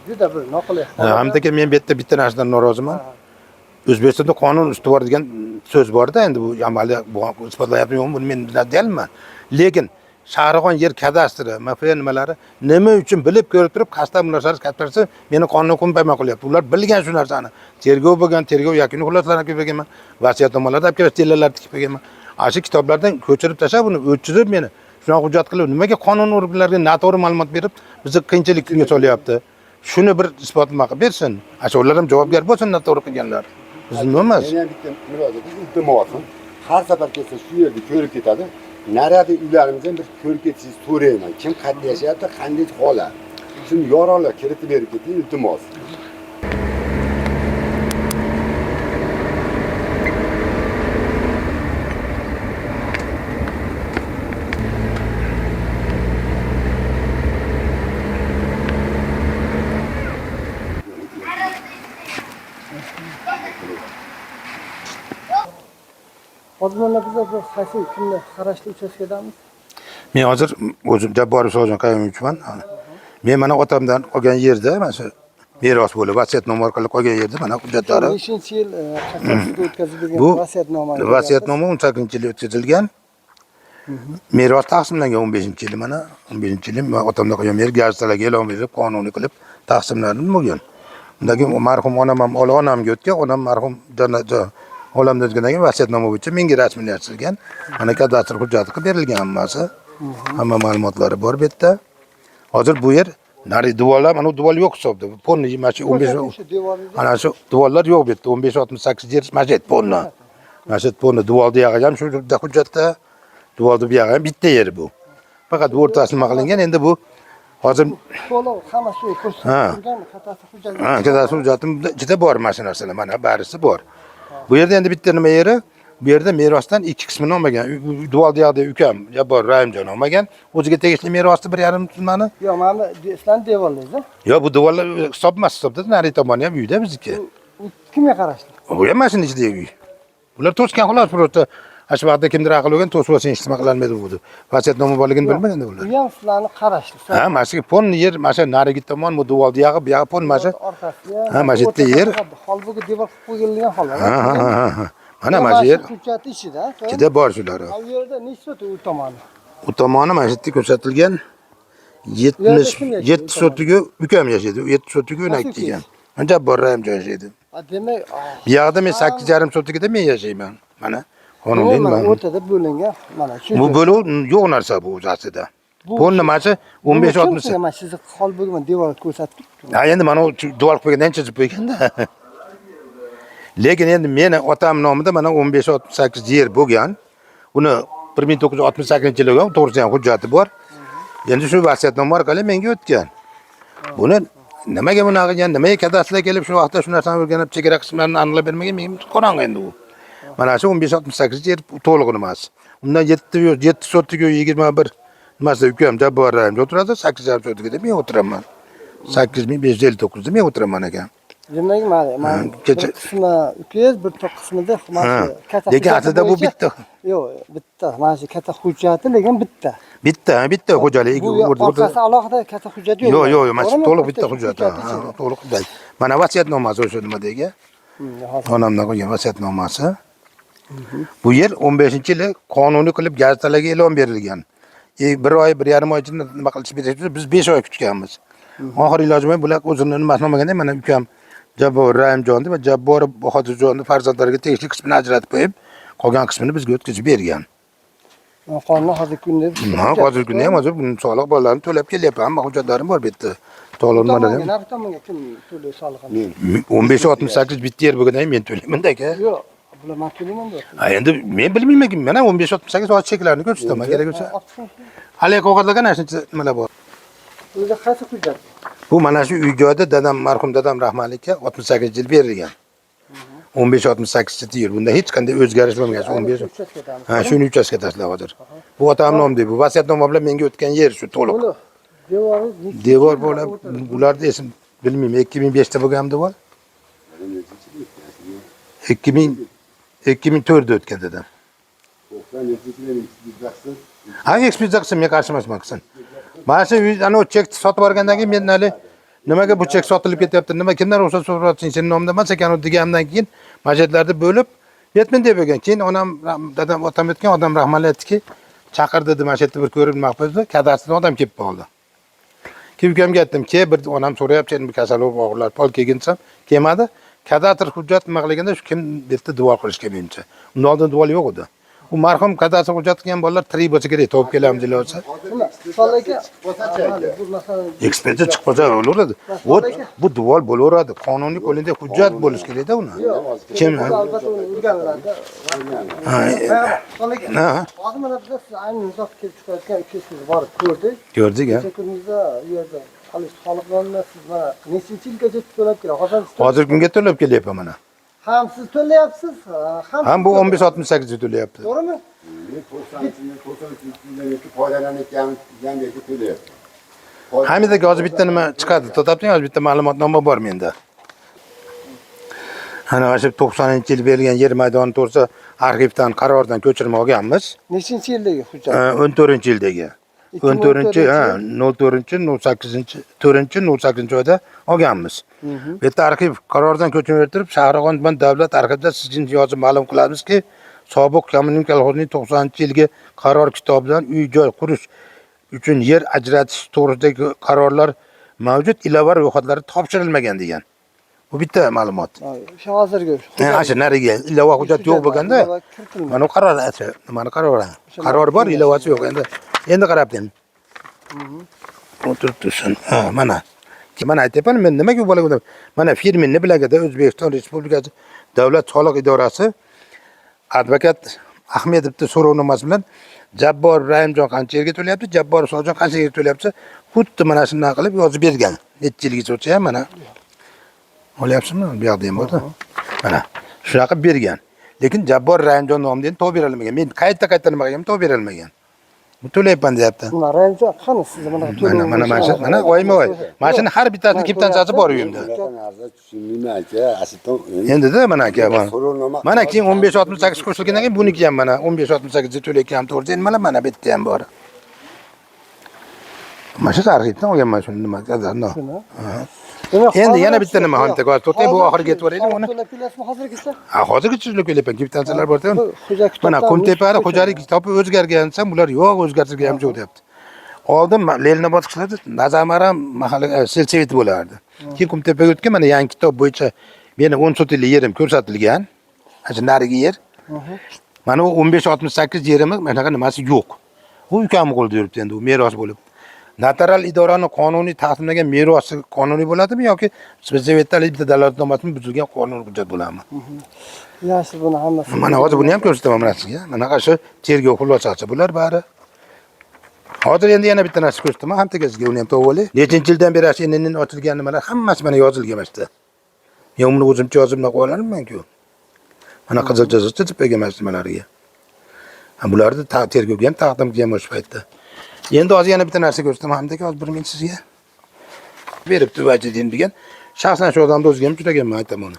juda bir noqulay. Hamid aka, men bu yerda bitta narsadan noroziman. O'zbekistonda qonun ustuvor degan so'z bor-da, endi bu amalda isbotlayapmi yo'qmi, buni men bilmayman. Lekin Shahrixon yer kadastri, MFN nimalari nima uchun bilib ko'rib turib qasddan bu narsani kadastri meni qonun hukm paymon qilyapti. Ular bilgan shu narsani. Tergov bo'lgan, tergov yakuniy xulosalarini olib kelganman, vasiyatnomalarni olib kelib, tellalarni tikib kelganman. Ana shu kitoblardan ko'chirib tashlab buni o'chirib meni shunaqa hujjat qilib nimaga qonun organlariga noto'g'ri ma'lumot berib bizni qiyinchilik kunga solyapti. Shuni bir isbotlama qilib bersin. Ana shu ular ham javobgar bo'lsin noto'g'ri qilganlar. Biz nima emas. Meni ham bitta murojaat, iltimosim. Har safar kelsa shu yerda ko'rib ketadi. Narada uylarimizni bir ko'rib ketishingizni so'rayman. Kim qayerda yashayapti, qanday holat. Shuni yorug'lar kiritib berib keting, iltimos. Hozir mana biz qaysi kimni qarashli uchastkadamiz? Men hozir o'zim Jabborov Sog'jon Qayyumovichman. Men mana otamdan qolgan yerda, mana shu meros bo'lib, vasiyatnoma orqali qolgan yerda mana hujjatlari. 5-yil qasdga o'tkazib bergan vasiyatnoma. Vasiyatnoma 18-yil o'tkazilgan. Meros taqsimlangan 15-yili mana 15-yili otamdan qolgan yer gazetalarga e'lon berib, qonuniy qilib taqsimlanib bo'lgan. Undan keyin marhum onam ham onamga o'tgan, onam marhum olamdan o'tgandan keyin vasiyatnoma bo'yicha menga rasmiylashtirilgan. Mana kadastr hujjati qilib berilgan hammasi. Hamma ma'lumotlari bor bu yerda. Hozir bu yer nari devorlar, mana bu devor yo'q hisobda. Polni mana shu 15 O'sha devorni mana shu devorlar yo'q bu yerda. 1568 yer mana shu yer polni. Mana shu polni devorni yog'i ham shu hujjatda, devorni bu yog'i ham bitta yer bu. Faqat o'rtasi nima qilingan, endi bu hozir to'liq hammasi Ha. ko'rsatilgan kadastr hujjati. Ha, kadastr hujjatim ichida bor mana shu narsalar, mana barisi bor. Bu yerda endi bitta nima yeri, bu yerda merosdan ikki qismini olmagan. Devorni yoqda ukam Jabbor Rahimjon olmagan. O'ziga tegishli merosni 1.5 nimani. Yo'q, mana bu sizlarni devorlaringiz. Yo, bu devorlar hisob emas, hisobda nari tomoni ham uyda bizniki. U kimga qarashli? Bu ham mana shuni ichidagi uy. Ular to'sgan xolos, просто shu vaqtda kimdir aql olgan, to'sib olsa hech nima qilolmaydi bu. Vasiyatnoma borligini bilmagan ular. U ham sizlarni qarashli. Ha, mana shu polni yer, mana shu narigi tomon bu devorni yog'i, bu yog'i pol mana shu. Orqasiga. Ha, mana shu yerda yer. Holbuki devor qilib qo'yilgan holat. Ha, ha, ha, ha. Mana mana shu yer hujjati ichida. ichida bor shular. U yerda necha sotix u tomoni? U tomoni mana shu yerda ko'rsatilgan 77 sotiga ukam yashaydi. 7 sotiga Nasıl o'nak degan. Jabbor Rahimjon yashaydi. Ha, demak, Bu yoqda men 8,5 sotigida men yashayman. Mana qonunli mana man. o'rtada bo'lingan mana shu. Bu bo'luv yo'q narsa bu o'zi aslida. Pol nimasi 15 60. Mana sizni holbuki mana devor ko'rsatib turibdi. Ha, endi mana u devor qilib qo'ygandan chizib qo'yganda. Lekin endi meni otam nomida mana 15 68 yer bo'lgan. Uni 1968-yil bo'lgan, to'g'risi ham hujjati bor. Endi shu vasiyatnoma orqali menga o'tgan. Buni nimaga bunaqa qilgan, nimaga kadastrlar kelib shu vaqtda shu narsani o'rganib chegara qismlarini aniqlab bermagan, menga qorong'i endi u. Mana shu 15 68 yer to'liq nimasi. Undan 7 7 sotiga 21 nimasida ukam Jabbor Rahimjon o'tiradi, 8,5 sotigida men o'tiraman. 8559 da men o'tiraman ekan. Demak, mana kecha- bir qismi ukangiz, bir qismida mana Ha. shu katta Lekin hujjati aslida bu bo'yicha- bitta. Yo'q, bitta. Mana shu katta hujjati, lekin bitta. Bitta, ha, bitta xo'jalik. Bu orqasi alohida katta hujjat yo'q. Yo'q, yo'q, yo'q, mana shu To'g'rimi? to'liq bitta hujjat. hujjati Ha, ichida. to'liq hujjat. Mana vasiyatnomasi o'sha nimadagi. Hozir. Onamdan qolgan vasiyatnomasi. Bu yer 15-yili qonuniy qilib gazetalarga e'lon berilgan. Bir oy, 1,5 oy ichida nima qilish berishdi, biz 5 oy kutganmiz. Oxir iloji bo'lmay bular o'zini nimasini olmaganda mana ukam Jabbor Rahimjonni va Jabbor Bahodirjonni farzandlariga tegishli qismini ajratib qo'yib, qolgan qismini bizga o'tkazib bergan. Qonun hozirgi kunda Ha, hozirgi kunda ham hozir buni soliq bolalarini to'lab kelyapman. Hamma hujjatlarim bor bu yerda. Soliq nimalari ham. Nari tomonga kim to'laydi soliqini? 15 68 bitta yer bo'lgandan keyin men to'layman-da aka. Yo'q, bular men to'layman deyapti. Ha, endi men bilmayman kim. Mana 15 68 hozir cheklarni ko'rsataman, kerak bo'lsa. Olib chiqing. Haligi qog'ozlarga ana shuncha nimalar bor. O'zi qaysi hujjat? Bu mana shu uy joyda dadam, marhum dadam rahmatlikka 68 yil berilgan. 15 68 yil. Bunda hech qanday o'zgarish bo'lmagan. Shu 15 Uchastkadamiz. Ha, shuni uchastkadasizlar hozir. Bu otam nomida, bu vasiyatnoma bilan menga o'tgan yer shu to'liq. Buni devori necha Devor yil bo'lib, o'rtada? ularni esim bilmayman. 2005 da bo'lgan devor. 2004 da o'tgan dadam. Ha, ekspertiza qilsin, men qarshi emasman qilsin. Mana shu uy, ana u chekni sotib olgandan keyin men hali nimaga bu chek sotilib ketyapti, nima kimdan ruxsat so'rayapsan, sening nomingda emas ekan u deganimdan keyin mana shu yerlarda bo'lib yetmin deb bo'lgan. Keyin onam, dadam, otam o'tgan, odam rahmatli aytdiki, chaqir dedi, mana shu yerda bir ko'rib nima qilib, kadastrdan odam kelib qoldi. Keyin ukamga aytdim, ke bir onam so'rayapti, endi kasal bo'lib og'irlar, pol kelgin desam, kelmadi. Kadastr hujjat nima qilganda shu kim bu yerda devor qilishga menimcha. Undan oldin devor yo'q edi. U marhum kadastr hujjat qilgan bolalar tirik bo'lsa kerak, topib kelamiz bo'lsa. Solih aka, bu masalan Ekspertiza chiqib qolsa bo'laveradi. Bu devor bo'laveradi. Qonuniy qo'lida hujjat bo'lishi kerakda uni. Kim? Bu albatta uni o'rganiladi. Ha, Solih aka, ha, hozir mana biz siz ayni nizo kelib chiqayotgan ukasizni borib ko'rdik. ko'rdik ha. O'sha kunimizda u yerda hali soliqlarni siz mana nechinchi yilgacha to'lab keladi? Hozir siz Hozirgi kunga to'lab kelyapman mana. ham siz to'layapsiz, ham Ham siz bu to'layapsiz. 15 68 to'layapti. To'g'rimi? Men 93 foydalanayotganimdan beri to'layapman. Hamid aka hozir bitta nima chiqadi? To'xtab hozir bitta ma'lumotnoma bor menda. Ana mana shu 90-yil berilgan yer maydoni to'g'risida arxivdan qarordan ko'chirma olganmiz. Nechinchi yildagi hujjat? 14-yildagi. 14-chi, ha, 04-chi, 08-chi, 4-chi, 08-chi oyda olganmiz. Bu yerda arxiv qarordan ko'chirma bertirib, Shahrixon tuman davlat arxivida sizga yozib ma'lum qilamizki, sobiq kommunizm kolxozining 90-yilgi qaror kitobidan uy-joy qurish uchun yer ajratish to'g'risidagi qarorlar mavjud, ilova ro'yxatlari topshirilmagan degan. Bu bitta ma'lumot. O'sha hozirgi Ha, shu nariga ilova hujjat yo'q bo'lganda, Ilova kiritilmagan. mana bu qaror, nimani qarori? Qaror bor, ilovasi yo'q. Endi Endi qarab endi. O'tirib tursin. Ha, mana. Mana aytyapman, men nimaga u bolaga mana firmenni bilagida O'zbekiston Respublikasi Davlat soliq idorasi advokat Ahmedovni so'rovnomasi bilan Jabbor Rahimjon qancha yerga to'layapti, Jabbor Soljon qancha yerga to'layapti, xuddi mana shunday qilib yozib bergan. Necha yilgacha o'tsa ham mana. Olyapsizmi? Bu yoqda ham bor. Mana shunaqa qilib bergan. Lekin Jabbor Rahimjon nomidan topib berilmagan. Men qayta-qayta nima qilganim topib berilmagan. Bu to'layapman deyapti. Mana Rahimjon qani sizni mana Mana mana mana shu, mana oyma oy. Mana shuni har bittasini kvitantsiyasi bor uyimda. Bunaqa narsa tushunmayman aka. Asitdan Endi-da mana aka mana. So'rovnoma Mana keyin 1568 qo'shilgandan keyin buniki ham mana 1568 to'layotgan to'g'ri. Endi mana mana bu yerda ham bor. Mana shu arxivdan olganman shuni nima. Shuni. Demak, Endi hozir yana ham bitta nima shu- Hamid aka, hozir to'xtang, bu hozir oxiriga yetib boraylik uni. To'lab kelasizmi hozirgisi? Ha, hozirgi tuzilib kelyapman. Kvitansiyalar bor. Bu xo'ja Mana kitobdan Qumtepani o'chirgan. xo'jalik kitobi o'zgargan desam, bular yo'q, o'zgartirgan ham yo'q deyapti. Oldin Leninobod qishloqida Nazarmaram mahalla selsoveti bo'lardi. Keyin Qumtepaga o'tgan mana yangi kitob bo'yicha meni 10 sotili yerim ko'rsatilgan. Ana shu narigi yer. Mana u 1568 yerimiz mana shunaqa nimasi yo'q. U ukamni qo'lida yuribdi endi u meros bo'lib. Notarial idorani qonuniy taqsimlangan merosi qonuniy bo'ladimi yoki sovetda bitta dalolatnomasini buzilgan qonuniy hujjat bo'ladimi? Yaxshi, buni hammasi. Mana hozir buni ham ko'rsataman mana sizga. Mana shu tergov xulosasi bular bari. Hozir endi yana bitta narsa ko'rsataman, ham sizga uni ham topib olay. Nechinchi yildan beri shu NNN ochilgan nimalar hammasi mana yozilgan mana shu yerda. Men buni o'zimcha yozib nima qila olamanku. Mana qizil chiziq chizib qo'ygan mana shu nimalariga. Ha, bularni tergovga ham taqdim qilgan o'sha paytda. Endi hozir yana bitta narsa ko'rsataman hamdaki hozir bir minut sizga. Beribdi vajidin degan. Shaxsan shu odamni o'ziga ham uchraganman aytaman uni.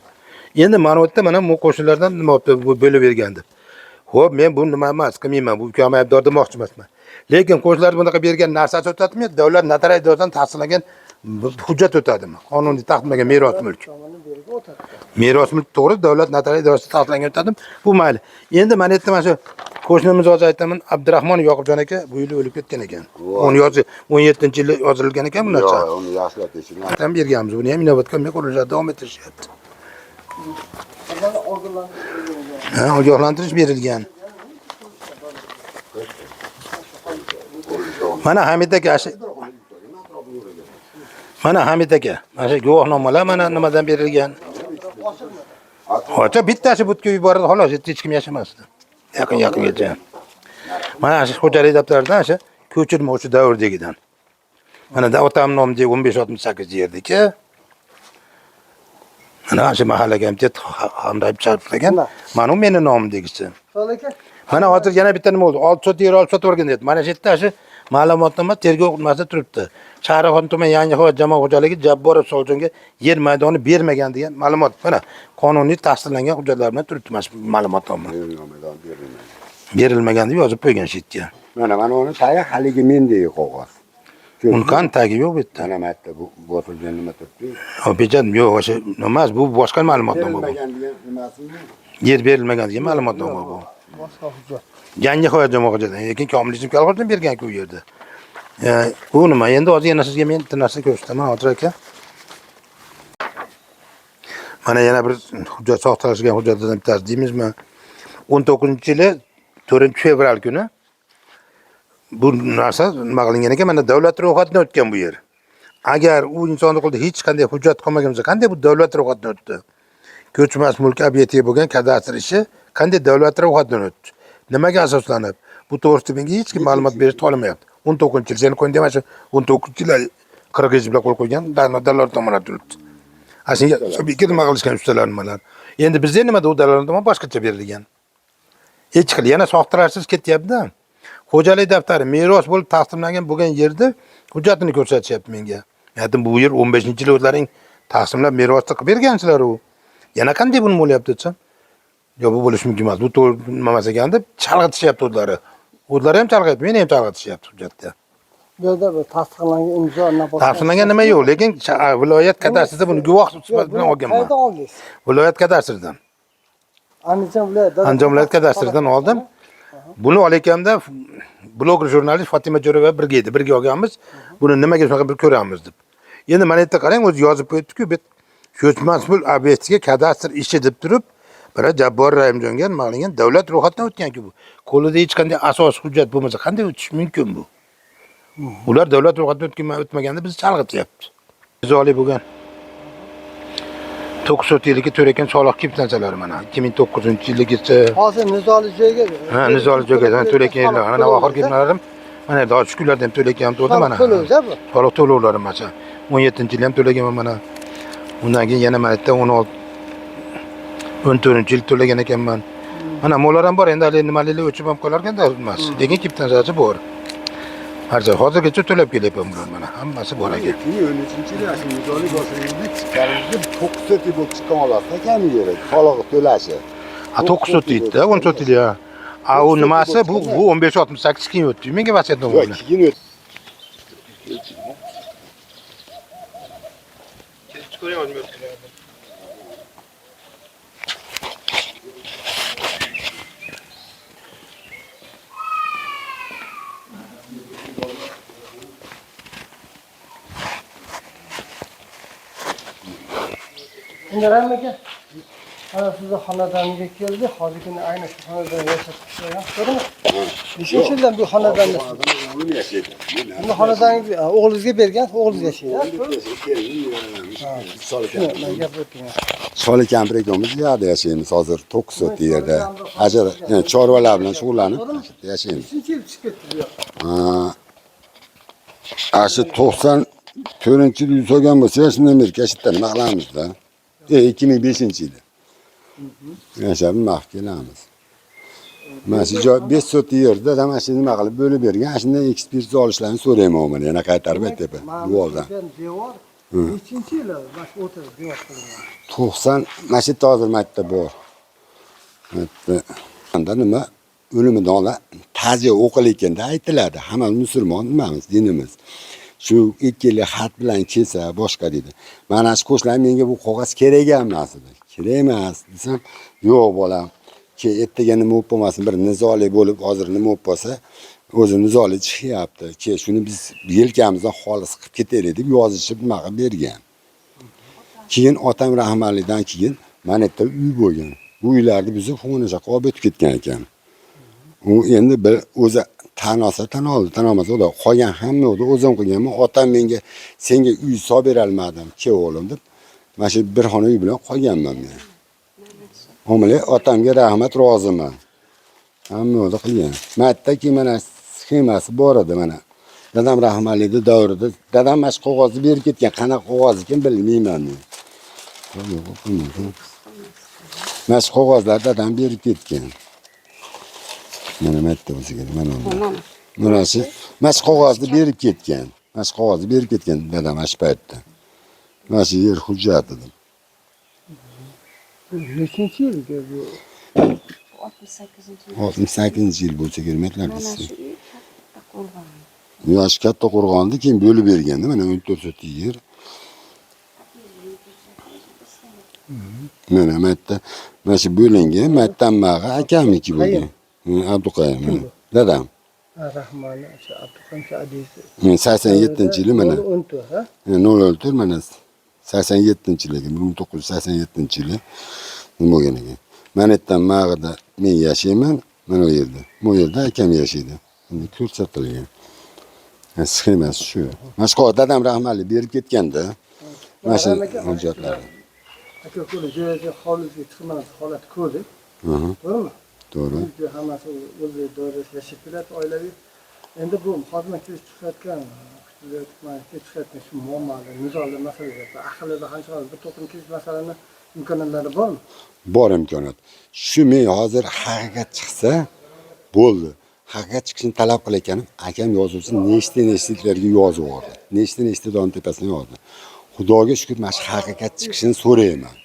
Endi mana bu yerda mana bu qo'shnilardan nima bo'libdi, bu bo'lib bergan deb. Xo'p, men bu nima emas, qilmayman, bu ukam aybdor demoqchi emasman. Lekin qo'shnilar bunaqa bergan narsasi o'tadimi? Davlat notarial idorasidan tasdiqlangan hujjat o'tadimi? Qonuniy taqsimlangan meros mulk. Tomonidan belgi o'tadi. Meros mulk to'g'ri, davlat notarial idorasida tasdiqlangan o'tadimi? Bu mayli. Endi mana yerda mana shu qo'shnimiz hozir aytaman, Abdurahmon Yoqubjon aka bu yil o'lib ketgan ekan. 17-yili yozilgan ekan bu narsa. Yo'q, uni yaxshilab tekshiring. Ham berganmiz. Buni ham inobatga olmay qurilishlar davom ettirishyapti. Mana ogohlantirish berilgan. Ha, ogohlantirish berilgan. Mana Hamid aka, mana Hamid aka, mana shu guvohnomalar mana nimadan berilgan. Hoca bittasi butga yuboradi xolos, yerda hech kim yashamasdi. Yaqin yaqingacha. Mana shu xo'jalik daftaridan shu ko'chirma o'sha davrdagidan. Mana da otam nomidagi 1568 yerdiki. Mana shu mahallaga ham hamdayib chalib. Mana u meni nomimdagisi. Sog'lik aka. Mana hozir yana bitta nima bo'ldi? 6 sot yer olib sotib yuborgan dedi. Mana shu yerda shu ma'lumotnoma tergov nimasi turibdi. Shahrixon tuman Yangihayo jamoat xo'jaligi Jabborov Sovjonga yer maydoni bermagan degan ma'lumot. Mana qonuniy tasdiqlangan hujjatlar bilan turibdi mana shu ma'lumotnoma. Berilmagan, berilmagan. Berilmagan deb yozib qo'ygan shu yerga. Mana mana uni tagi haligi mendagi qog'oz. Uni qani tagi yo'q bu yerda. Mana bu yerda bu bosilgan nima turibdi? O pechat yo'q, o'sha emas, bu boshqa ma'lumotnoma bu. Berilmagan degan nimasimi? Yer berilmagan degan ma'lumotnoma bu. Boshqa hujjat. Yangihayo jamoat xo'jaligi, lekin Komil kolxozdan bergan-ku u yerda. Bu nima? Endi hozir yana sizga men bitta narsa ko'rsataman, hozir aka. Mana yana bir hujjat soxtalashgan hujjatlardan bittasi deymizmi? 19-yili 4-fevral kuni bu narsa nima qilingan ekan? Mana davlat ro'yxatidan o'tgan bu yer. Agar u insonni qo'lida hech qanday hujjat qolmagan bo'lsa, qanday bu davlat ro'yxatidan o'tdi? Ko'chmas mulk obyektiga bo'lgan kadastr ishi qanday davlat ro'yxatidan o'tdi? Nimaga asoslanib? Bu to'g'risida menga hech kim ma'lumot berishni xohlamayapti. 19-yil seni qo'ying mana shu 19-yil qirg'iz bilan qo'l qo'ygan dalolatnomalar turibdi. Ha, shunga ikki nima qilishgan ustalar nimalar. Endi bizda nimada u dalolatnoma boshqacha berilgan. Hech xil yana soxtalarsiz ketyapti-da. Xo'jalik daftari meros bo'lib taqsimlangan bo'lgan yerda hujjatini ko'rsatishyapti menga. Aytdim, bu yer 15-yil o'zlaring taqsimlab merosni qilib bergansizlar u. Yana qanday buni bo'lyapti desam, yo'q, bu bo'lishi mumkin emas. Bu to'g'ri nima emas ekan deb chalg'itishyapti o'zlari. O'zlari ham chalg'iyapti, meni ham chalg'itishyapti hujjatda. Bu yerda bir tasdiqlangan imzo nima Tasdiqlangan nima yo'q, lekin viloyat kadastrida buni guvoh sifatida bilan olganman. Qayerdan oldingiz? Viloyat kadastridan. Andijon viloyati. Andijon viloyat kadastridan oldim. Buni olayotganda bloger jurnalist Fatima Jo'rayeva birga edi. Birga olganmiz. Buni nimaga shunaqa bir ko'ramiz deb. Endi mana yerda qarang, o'zi yozib qo'yibdi-ku, bu ko'chmas mulk obyektiga kadastr ishi deb turib, bira Jabbor Rahimjonga nima qilingan? Davlat ro'yxatidan o'tgan-ku bu. Qo'lida hech qanday asos hujjat bo'lmasa qanday o'tish mumkin bu? Ular davlat ro'yxatidan o'tmaganda bizni chalg'ityapti. Nizoli bo'lgan. 9 sotiligi to'lagan soliq kvitansiялari mana 2009-yilgacha. Hozir nizoli joyga. Ha, nizoli joyga to'lagan yillar. Mana oxirgi kunlarim mana hozir shu kunlarda ham to'lagan to'ldi mana. To'lov bu. Soliq to'lovlarim masalan 17-yil ham to'laganman mana. Undan keyin yana mana yerda 16 14-yil to'lagan ekanman. Mana mollar ham bor, endi hali nimalar o'chib ham qolar ekanda emas. Lekin kvitansiyachi bor. Har joy hozirgacha to'lab kelyapman bular mana. Hammasi bor ekan. 2013-yili shu nizoli boshlig'ida chiqqanimizda 9 sotik bo'lib chiqqan holatda kam yeri soliq to'lashi. Ha, 9 sotikda, 10 sotik ya. A u nimasi bu 1568 keyin o'tdi. Menga vasiyatnoma Yo'q, bilan. keyin o'tdi. Endi Rahim aka, mana sizni xonadonga keldi. Hozirgina ayni shu xonadonda yashab turgan, to'g'rimi? Nechinchi yildan bu xonadonda? O'g'lim yashaydi. Buni xonadoningizga o'g'lingizga bergan, o'g'lingiz yashaydi. Man gapirib. Sholi kampir ekanmiz, bu yerda yashaymiz hozir 9 sotik yerda. Ajr, yani chorvalar bilan shug'ullanib yashaymiz. Nechinchi yil chiqib ketdi bu yoqqa? Ha, shu 94-yil uy solgan bo'lsa, shundan beri kashitda nima qilamiz-da? 2005-yili. Yashab nima qilib kelamiz? Mana shu joy 5 sotik yerda mana shu nima qilib bo'lib bergan, shundan ekspertiza olishlarini so'rayman mana yana qaytarib aytyapman. Devordan. Devor nechinchi yili mana shu o'tirib devor qilingan? 90 mana shu yerda hozir maktab bor. Yerda nima o'limidan ola ta'ziya o'qilayotganda aytiladi. Hamma musulmon nimamiz, dinimiz. Shu 2 yillik xat bilan kelsa boshqa deydi. Mana shu qo'shnilar menga bu qog'oz kerak emas dedi. Kerak emas desam, yo'q bolam. Ertaga nima bo'lib qolmasin, bir nizoli bo'lib hozir nima bo'lib qolsa, o'zi nizoli chiqyapti. Shuni biz yelkamizdan xolis qilib ketaylik deb yozishib nima qilib bergan. Keyin otam rahmatlidan keyin mana yerda uy bo'lgan. Bu uylarni buzib xona yoqqa olib o'tib ketgan ekan. U endi bir o'zi tan olsa tan oldi, tan olmasa o'zi qolgan hamma o'zi o'zim qilganman. Otam menga senga uy solib bera olmadim, ke o'g'lim deb. Mana shu bir xona uy bilan qolganman men. Omili otamga rahmat, roziman. Hamma o'zi qilgan. Mattaki mana sxemasi bor edi mana. Dadam rahmatlining davrida dadam mana shu qog'ozni berib ketgan. Qanaqa qog'oz ekan bilmayman men. Mana shu qog'ozlar dadam berib ketgan. Mana matta bo'lsa kerak, mana. Mana shu, mana shu qog'ozni berib ketgan. Mana shu qog'ozni berib ketgan dadam mana shu paytda. Mana shu yer hujjati deb. Nechinchi yilgi bu? 68-yil. 68-yil bo'lsa kerak, Mana sizga. shu uy katta qo'rg'on. Yosh katta qo'rg'onni keyin bo'lib berganda mana 14 sotik yer. Mana bu yerda mana shu bo'lingan, maytdan mag'i akamniki bo'lgan. Abduqayim, dadam. Rahmonli, shu Abduqayim shu adisi. 87-yili mana. 14, ha? 04 mana 87-yili, 1987-yili nima bo'lgan ekan. Mana yerdan mag'ida men yashayman, mana u yerda. Bu yerda akam yashaydi. Endi ko'rsatilgan. Sxemasi shu. Mana shu dadam rahmatli berib ketganda mana shu hujjatlar. Aka qo'li joyga hovlisiga chiqmadi, holat ko'rdik. To'g'rimi? To'g'ri. Uyda hammasi o'zi doirasida yashab keladi oilaviy. Endi bu hozir kelib chiqayotgan, kelib chiqayotgan shu muammolar, nizoli masalalar, ahilida qancha bir to'qim kelish masalani imkoniyatlari bormi? Bor imkoniyat. Shu men hozir haqiqat chiqsa bo'ldi. Haqiqat chiqishini talab qilayotganim akam yozuvchi nechta-nechtalarga yozib yubordi. Nechta-nechta don tepasini yozdi. Xudoga shukr, mana shu haqiqat chiqishini so'rayman.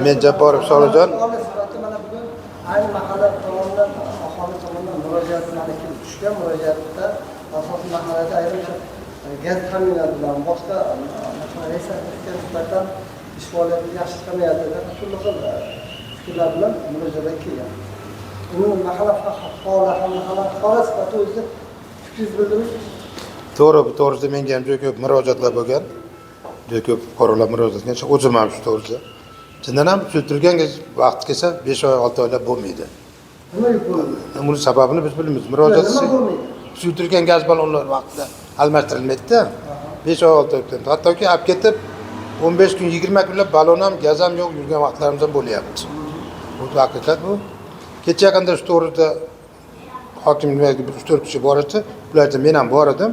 Men Jabborov Solijon. Mana bugun ayni mahalla tomonidan, aholi tomonidan murojaat mana kelib tushgan. Murojaatda asosiy mahallada ayrim gaz ta'minoti bilan boshqa reyslarga nisbatan ish faoliyati yaxshi chiqmayapti deb turli xil fikrlar bilan murojaatlar kelgan. Umuman mahalla faoli ham mahalla fuqaro sifatida o'zizni fikringizni bildirib. To'g'ri, bu to'g'risida menga ham juda ko'p murojaatlar bo'lgan. Juda ko'p fuqarolar murojaat qilgan. O'zim ham shu to'g'risida. Chindan ham suyultirgan vaqt kelsa 5 oy, 6 oylab bo'lmaydi. Nima bo'lmaydi? Buni sababini biz bilmaymiz. Murojaat nima bo'lmaydi? Suyultirgan gaz ballonlar vaqtida almashtirilmaydi-da. 5 oy, 6 oy kutamiz. Hattoki olib ketib 15 kun, 20 kunlab ballon ham, gaz ham yo'q yurgan vaqtlarimiz ham bo'lyapti. Bu haqiqat bu. Kecha yaqinda shu to'g'rida hokim nimaga bir 3-4 kishi bor edi. Ularda men ham bor edim.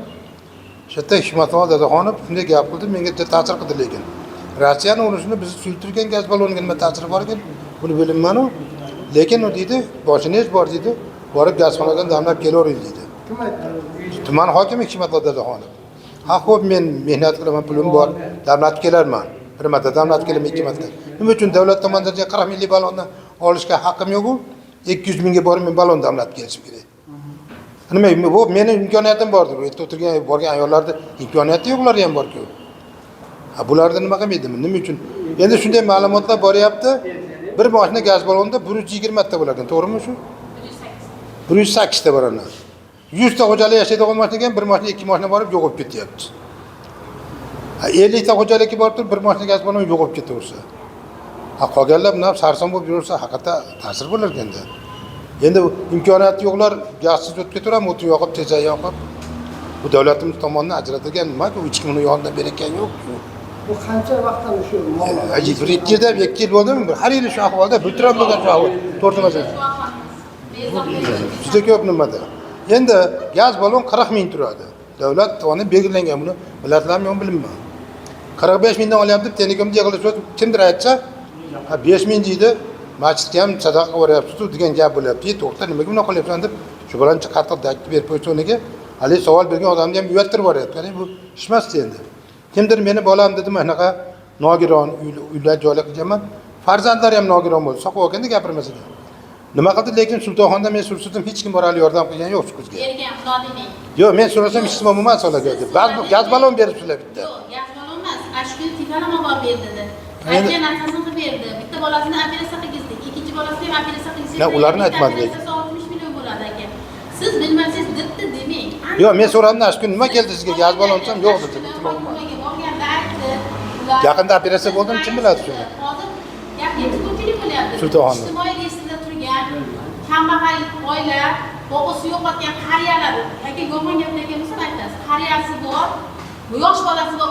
Shu yerda Hikmatullo Dadaxonov shunday gap qildi, menga ta'sir qildi lekin. Rossiyani urushini bizni suyultirgan gaz balloniga nima ta'siri bor ekan, buni bilmayman-u. Lekin u deydi, boshingiz bor deydi, borib gazxonadan damlab kelavering deydi. Kim aytdi? Tuman hokimi Hikmatullo Dadaxonov. Ha, xo'p, men mehnat qilaman, pulim bor, damlatib kelarman. Bir marta damlatib kelaman, ikki marta. Nima uchun davlat tomonidan 40 minglik ballonni olishga haqqim yo'q-u? 200 mingga borib men ballon damlatib kelishim kerak. Nima bu meni imkoniyatim bordir. Bu yerda o'tirgan borgan ayollarda imkoniyati yo'q, ular ham bor-ku. Ha, bularda nima qilmaydimi? Nima uchun? Endi shunday ma'lumotlar boryapti. Bir mashina gaz ballonda 120 ta bo'lar ekan, to'g'rimi shu? 108 ta bor ekan. 100 ta xo'jalik yashaydigan mashinaga ham bir mashina, ikki mashina borib yo'qolib ketyapti. Ha, 50 ta xo'jalikka borib turib bir mashina gaz ballon yo'qolib ketaversa. Ha, qolganlar bundan sarson bo'lib yuraversa, haqiqatda ta'sir bo'lar ekanda. Endi imkoniyati yo'qlar gazsiz o'tib ketaveradimi, o'tin yoqib, tezak yoqib. Bu davlatimiz tomonidan ajratilgan nima-ku, hech kim uni yonidan berayotgani yo'q-ku. Bu qancha vaqtdan shu muammo? Bir ikki yilda, 2 yil bo'ldimi? Har yili shu ahvolda, bultur ham bo'lgan shu ahvol. To'rt masala. Juda ko'p nimada. Endi gaz ballon 40 ming turadi. Davlat tomonidan belgilangan, buni bilasizlarmi yo'qmi bilmayman. 45 mingdan olyapti, telekomda yig'ilishib kimdir aytsa, ha 5 ming deydi, masjidga ham sadaqa qilib yuboryapsiz degan gap bo'lyapti. To'xta, nimaga bunaqa qilyapsan deb shu bilan qattiq dakki berib qo'ysa uniga, haligi savol bergan odamni ham uyattirib yuboryapti. Ya'ni bu ish emas endi. Kimdir meni bolam dedi, mana shunaqa nogiron uylar joylar qilganman. Farzandlari ham nogiron bo'ldi. Soqov ekanda gapirmas ekan. Nima qildi lekin Sultonxonda men surishtirdim, hech kim borali yordam qilgan yo'q shu qizga. Bergan, xudo demang. Yo'q, men so'rasam hech kim emas ularga. Gaz ballon beribsizlar bitta. Yo'q, gaz ballon emas. Shu kuni telefon olib berdi dedi. Aytgan narsasini qilib berdi. Bitta bolasini operatsiya qilgizdik, ikkinchi bolasini ham operatsiya qilgizdik. Na, ularni aytmadik. Operatsiyasi 60 million bo'ladi aka. Siz bilmasangiz debdi demang. Yo'q, men so'radim, shu kun nima keldi sizga gaz ballon desam, yo'q dedi. Yaqinda operatsiya bo'ldimi, kim biladi shuni? Hozir gap yetib ko'pchilik bo'lyapti. Sultonxonda. Ijtimoiy reyestrda turgan kambag'al oila, bobosi yo'qotgan qariyalar, aka yomon gaplarga bo'lsa aytasiz. Qariyasi bor, bu yosh bolasi bor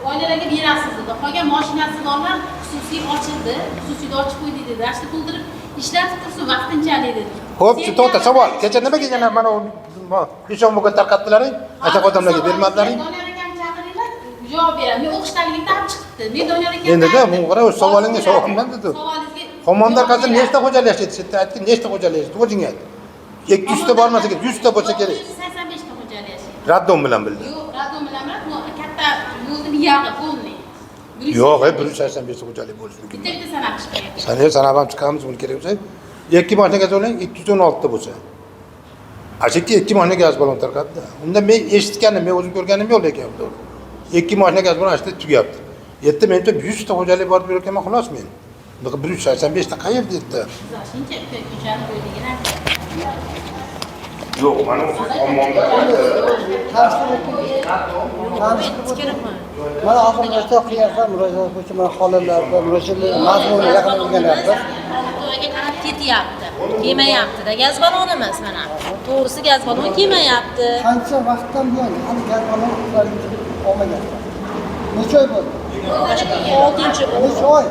oilalarga berasiz dedi. Qolgan mashinasi borlar xususiy ochildi, xususiyda ochib qo'ydik dedi. Rashni to'ldirib ishlatib tursin vaqtinchalik dedi. Xo'p, shu to'xta, savol. Kecha nima kelgan mana eshon bugun tarqatdilaring? Asha odamlarga bermadilaring? Doniyor akam chaqiringlar, javob beradi. Men o'qishdaligimda ham chiqibdi. Men Doniyor akam. Endi-da, bu qara, o'z savolingga savolman dedi. Savolingizga Xomondar qasr nechta xo'jalik yashaydi? Sen aytgin, nechta xo'jalik yashaydi? O'zing ayt. 200 ta bormasa kerak, 100 ta bo'lsa kerak. 85 ta xo'jalik yashaydi. Raddom bilan bildi. Yo'q, raddom bilan emas, bu katta yo'lni buyog'i полный. Yo'q, 185 ta xo'jalik bo'lishi mumkin. Bitta-bitta sanab chiqyapti. Sanab sanab ham chiqamiz, buni kerak bo'lsa. 2 mashina gaz oling, 216 ta bo'lsa. Ashakka 2 mashina gaz ballon tarqatdi. Unda men eshitganim, men o'zim ko'rganim yo'q lekin to'g'ri. 2 mashina gaz ballon ashda tugayapti. Yetti menimcha 100 ta xo'jalik borib yurganman xolos men. Bunaqa 185 ta qayerda yetti? Shuncha ko'chani qo'ydigina. Yo'q, mana ommonda. Mana hozir murojaat qilyapman, murojaat bo'yicha mana xolalarda murojaatlar mazmunini yaqin o'rganyapmiz. To'yga qarab ketyapti. Kelmayapti-da gaz ballonimiz mana. To'g'risi gaz ballon kelmayapti. Qancha vaqtdan buyon hali gaz ballon ularga olmagan? Necha oy bo'ldi? 6-chi Necha oy?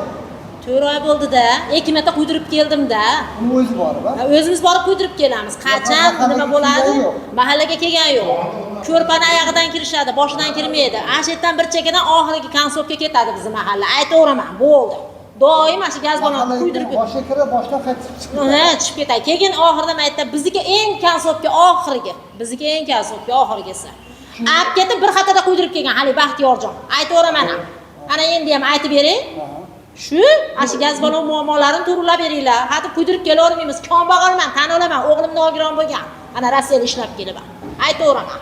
4 oy bo'ldi-da. 2 marta quydirib keldim-da. Uni o'zi borib, ha? O'zimiz borib quydirib kelamiz. Qachon nima bo'ladi? Mahallaga kelgan yo'q. Ko'rpani oyog'idan kirishadi, boshidan kirmaydi. Ana shu yerdan bir chekkadan oxirgi konsovga ketadi bizning mahalla. Aytaveraman, bo'ldi. Doim mana shu gaz ballonni quydirib boshga kirib, boshdan qaytib chiqib ketadi. Ha, tushib ketadi. Keyin oxirida aytdi, bizniki eng konsovga oxirgi, bizniki eng konsovga oxirgisi. Olib ketib bir xatada quydirib kelgan hali Baxtiyorjon. Aytaveraman ham. Mana endi ham aytib bering. Shu, ana shu gaz ballon muammolarini to'g'rilab beringlar. Hadeb kuydirib kelavermaymiz. Kambag'alman, tan olaman, o'g'lim nogiron bo'lgan. Mana Rossiyada ishlab kelaman. Aytaveraman.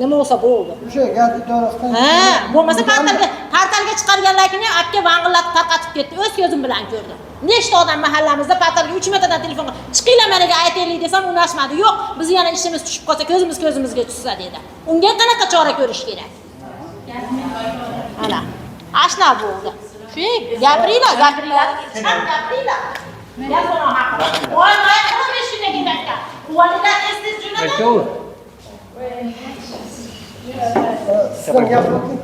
Nima bo'lsa bo'ldi. O'sha gaz idorasidan Ha, bo'lmasa portalga chiqarganlarkini ham aka vang'illatib tarqatib ketdi. O'z ko'zim bilan ko'rdim. Nechta odam mahallamizda portalga 3 martadan telefon qilib, chiqinglar managa aytaylik desam unashmadi. Yo'q, biz yana ishimiz tushib qolsa, ko'zimiz ko'zimizga tushsa dedi. Unga qanaqa chora ko'rish kerak? Ana, ashna bo'ldi. Shu gapiringlar, gapiringlar. Chiqib gapiringlar. Gaz ballon haqida. Voy, voy, 15 kunga ketadi. Quvvatlar tez-tez jo'natadi. Siz ham gapirib o'ting.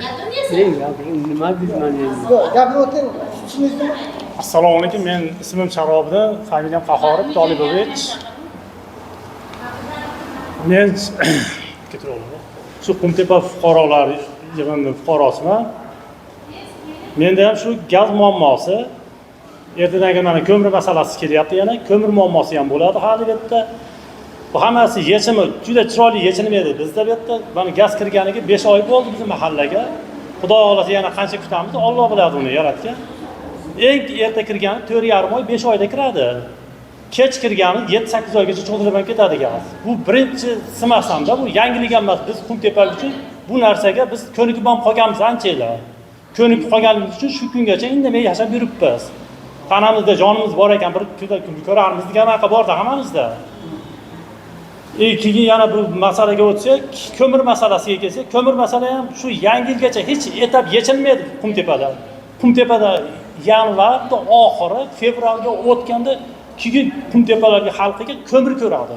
Gapirmaysiz. Nima deyman endi? Yo'q, gapirib o'ting. Tushundingizmi? Assalomu alaykum, men ismim Sharobiddin, familiyam Qahhorov, Tolibovich. Men ketiraverman. Shu Qumtepa fuqarolar yig'inining fuqarosiman. Menda ham shu gaz muammosi, ertadan mana ko'mir masalasi kelyapti yana, ko'mir muammosi ham bo'ladi hali bu yerda. Bu hammasi yechimi juda chiroyli yechilmaydi bizda bu yerda. Mana gaz kirganiga 5 oy bo'ldi bizim mahallaga. Xudo xohlasa yana qancha kutamiz, Alloh biladi uni yaratgan. Eng erta kirgani 4,5 oy, 5 oyda kiradi. Kech kirgani 7-8 oygacha cho'zilib ham ketadi gaz. Bu birinchi simasanda, bu yangilik emas. Biz Qumtepa uchun bu narsaga biz ko'nikib ham qolganmiz ancha. Ko'nikib qolganimiz uchun shu kungacha indamay yashab yuribmiz. Tanamizda jonimiz bor ekan, bir kunda ko'rarmiz degan anaqa borda hammamizda. Keyin yana bu masalaga o'tsak, ko'mir masalasiga kelsak, ko'mir masala ham shu yangi yilgacha hech etap yechilmaydi Qumtepada. Qumtepada yanvarda oxiri, fevralga o'tganda keyin Qumtepalarga xalqiga ko'mir ko'radi.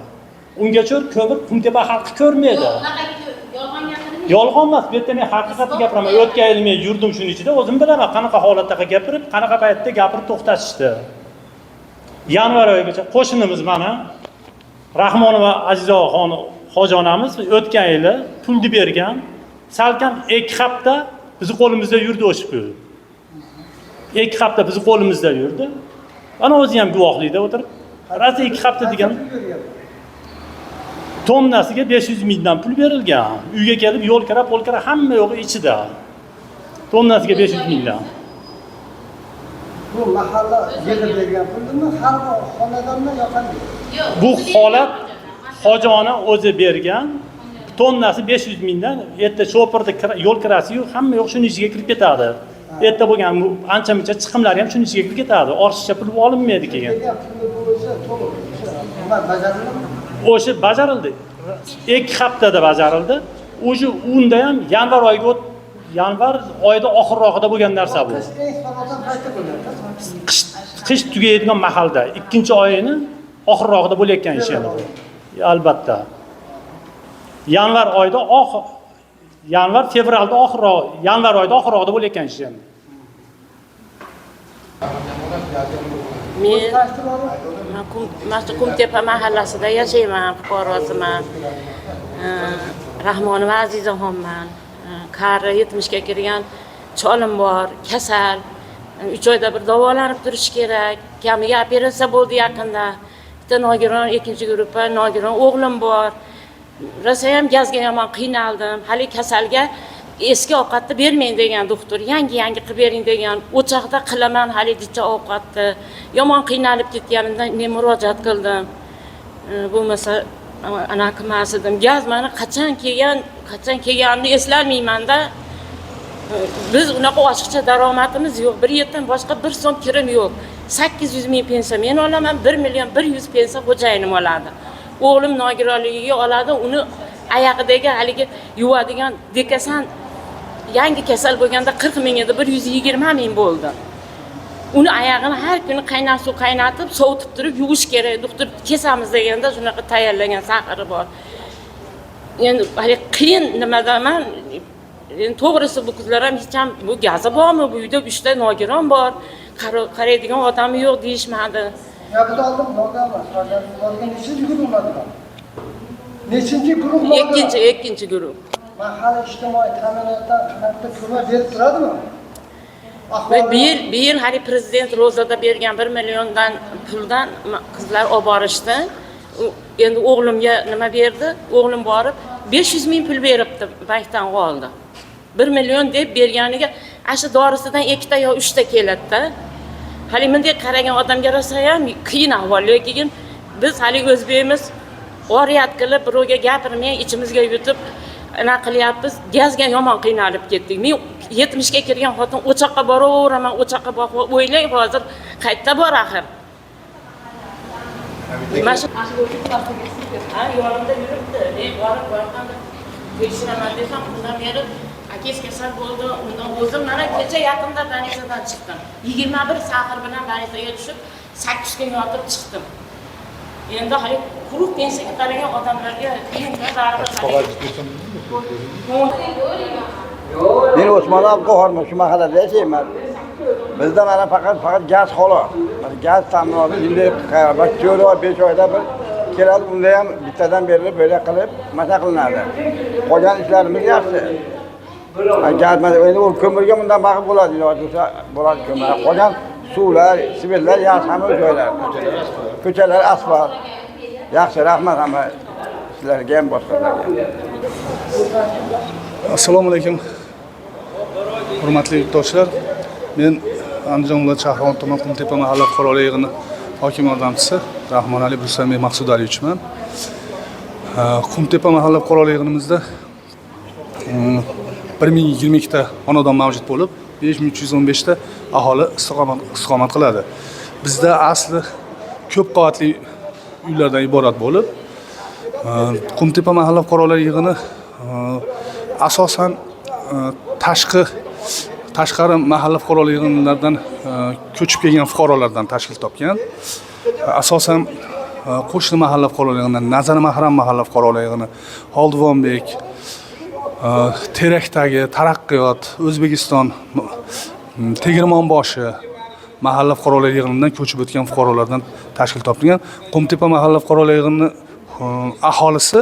Ungacha ko'mir Qumtepa xalqi ko'rmaydi. Yolg'on gapirmaydi. Yolg'on emas, bu yerda men haqiqatni gapiraman. O'tgan yil men yurdim shuning ichida, o'zim bilaman qanaqa holatda gapirib, qanaqa paytda gapirib to'xtatishdi. Yanvar oyigacha qo'shnimiz mana Rahmonova Azizoxon hoji onamiz o'tgan yili pulni bergan. Salkam 2 hafta bizni qo'limizda yurdi o'sha pul. 2 hafta bizni qo'limizda yurdi. Ana o'zi ham guvohlikda o'tirib, rosa 2 hafta degan tonnasiga 500 mingdan pul berilgan. Uyga kelib yo'l kira, pul kira hamma yo'g'i ichida. Tonnasiga 500 mingdan. Bu mahalla yig'ib bergan pulmi, har bir xonadondan yo qanday? Bu holat hoji ona o'zi bergan tonnasi 500 mingdan. Erta chopirda yo'l kirasi yo'q, hamma yo'q shuni ichiga kirib ketadi. Erta bo'lgan ancha muncha chiqimlari ham shuni ichiga kirib ketadi. Ortiqcha pul olinmaydi keyin. Bergan puli bo'yicha to'liq o'sha nima bajarildimi? O'sha bajarildi. 2 haftada bajarildi. O'sha unda ham yanvar oyiga yanvar oyida oxirrog'ida bo'lgan narsa bu. Qish eng sorotan paytda bo'lyapti. Qish tugaydigan mahalda, 2 oyini oxirrog'ida bo'layotgan ish endi bu. Albatta. Yanvar oyida yanvar, fevralda oxirroq, yanvar oyida oxirrog'ida bo'layotgan ish endi. Men Qumtepa mahallasida yashayman, fuqarosiman. Rahmonova Azizaxonman. Qari 70 ga kirgan cholim bor, kasal. 3 oyda bir davolanib turish kerak. Kamiga operatsiya bo'ldi yaqinda. Bitta nogiron, 2 guruhda nogiron o'g'lim bor. Rosa ham gazga yomon qiynaldim. Hali kasalga eski ovqatni bermang degan doktor, yangi qilib bering degan. O'choqda qilaman hali dicha ovqatni. Yomon qiynalib ketganimdan men murojaat qildim. Bo'lmasa ana qilmas edim. Gaz mana qachon kelgan, qachon kelganini eslolmayman-da. Biz unaqa oshiqcha daromadimiz yo'q. Bir yerdan boshqa bir so'm kirim yo'q. 800 ming pensiya men olaman, 1 million 100 pensiya xo'jayinim oladi. O'g'lim nogironligiga oladi, uni oyog'idagi haligi yuvadigan dekasan yangi kasal bo'lganda 40 ming edi, 120 ming bo'ldi. Uni oyog'ini har kuni qaynoq suv qaynatib, sovutib turib yuvish kerak. Doktor kesamiz deganda shunaqa tayyorlagan saxari bor. Endi hali qiyin nimadaman. Endi to'g'risi bu qizlar ham hech ham bu gazi bormi, bu uyda 3 ta nogiron bor, qaraydigan odami yo'q deyishmadi. Ya biz oldin nogiron emas, nechinchi guruh nogiron? Nechinchi guruh nogiron? Ikkinchi guruh. Mahalla ijtimoiy ta'minotdan qanaqadir ko'mak berib turadimi? Bu yil hali prezident ro'zada bergan 1 milliondan puldan qizlar olib borishdi. Endi o'g'limga nima berdi? O'g'lim borib 500 ming pul beribdi, bankdan oldi. 1 million deb berganiga ana shu dorisidan 2 ta yo 3 ta keladi-da. Hali bunday qaragan odamga rosa ham qiyin ahvol, lekin biz hali o'zbekimiz oriyat qilib birovga gapirmay ichimizga yutib ana qilyapmiz. Gazga yomon qiynalib ketdik. Men 70 ga kirgan xotin o'choqqa boraveraman, o'choqqa boqib o'ylang hozir qayerda bor axir. Mana shu yonimda yuribdi. Men borib boraman tekshiraman desam, undan beri akangiz kasal bo'ldi, undan o'zim mana kecha yaqinda больницаdan chiqdim. 21 sahr bilan больницаga tushib, 8 kun yotib chiqdim. Endi hali quruq pensiyaga qaragan odamlarga qiyin-da baribir. Men Osmonov Abduqahhorman, shu mahallada yashayman. Bizda mana faqat gaz xolos. Mana gaz ta'minoti bunday 4 oy, 5 oyda bir keladi, unda ham bittadan berilib, böyle qilib, maza qilinadi. Qolgan ishlarimiz yaxshi. Gaz mana endi u ko'mirga bundan bag'ib bo'ladi, iloji bo'lsa bo'ladi ko'mir. Qolgan suvlar, svetlar yaxshi, hamma joylar. Ko'chalar asfalt. Yaxshi, rahmat hamma sizlarga ham, boshqalarga. Assalomu alaykum. Hurmatli yurtdoshlar, men Andijon viloyati Shahrisabz tuman Qumtepa mahalla fuqarolar yig'ini hokim yordamchisi Rahmonali Rustamбек Maqsudaliyevichman. Qumtepa mahalla fuqarolar yig'inimizda 1022 ta xonadon mavjud bo'lib, 5315 ta aholi istiqomat qiladi. Bizda asli ko'p qavatli uylardan iborat bo'lib, Qumtepa mahalla fuqarolar yig'ini asosan tashqari mahalla fuqarolar yig'inlaridan ko'chib kelgan fuqarolardan tashkil topgan. Asosan qo'shni mahalla fuqarolar yig'ini, Nazar Mahram mahalla fuqarolar yig'ini, Xoldivonbek, Teraktagi, Taraqqiyot, O'zbekiston, Tegirmonboshi mahalla fuqarolar yig'inidan ko'chib o'tgan fuqarolardan tashkil topgan. Qumtepa mahalla fuqarolar yig'ini aholisi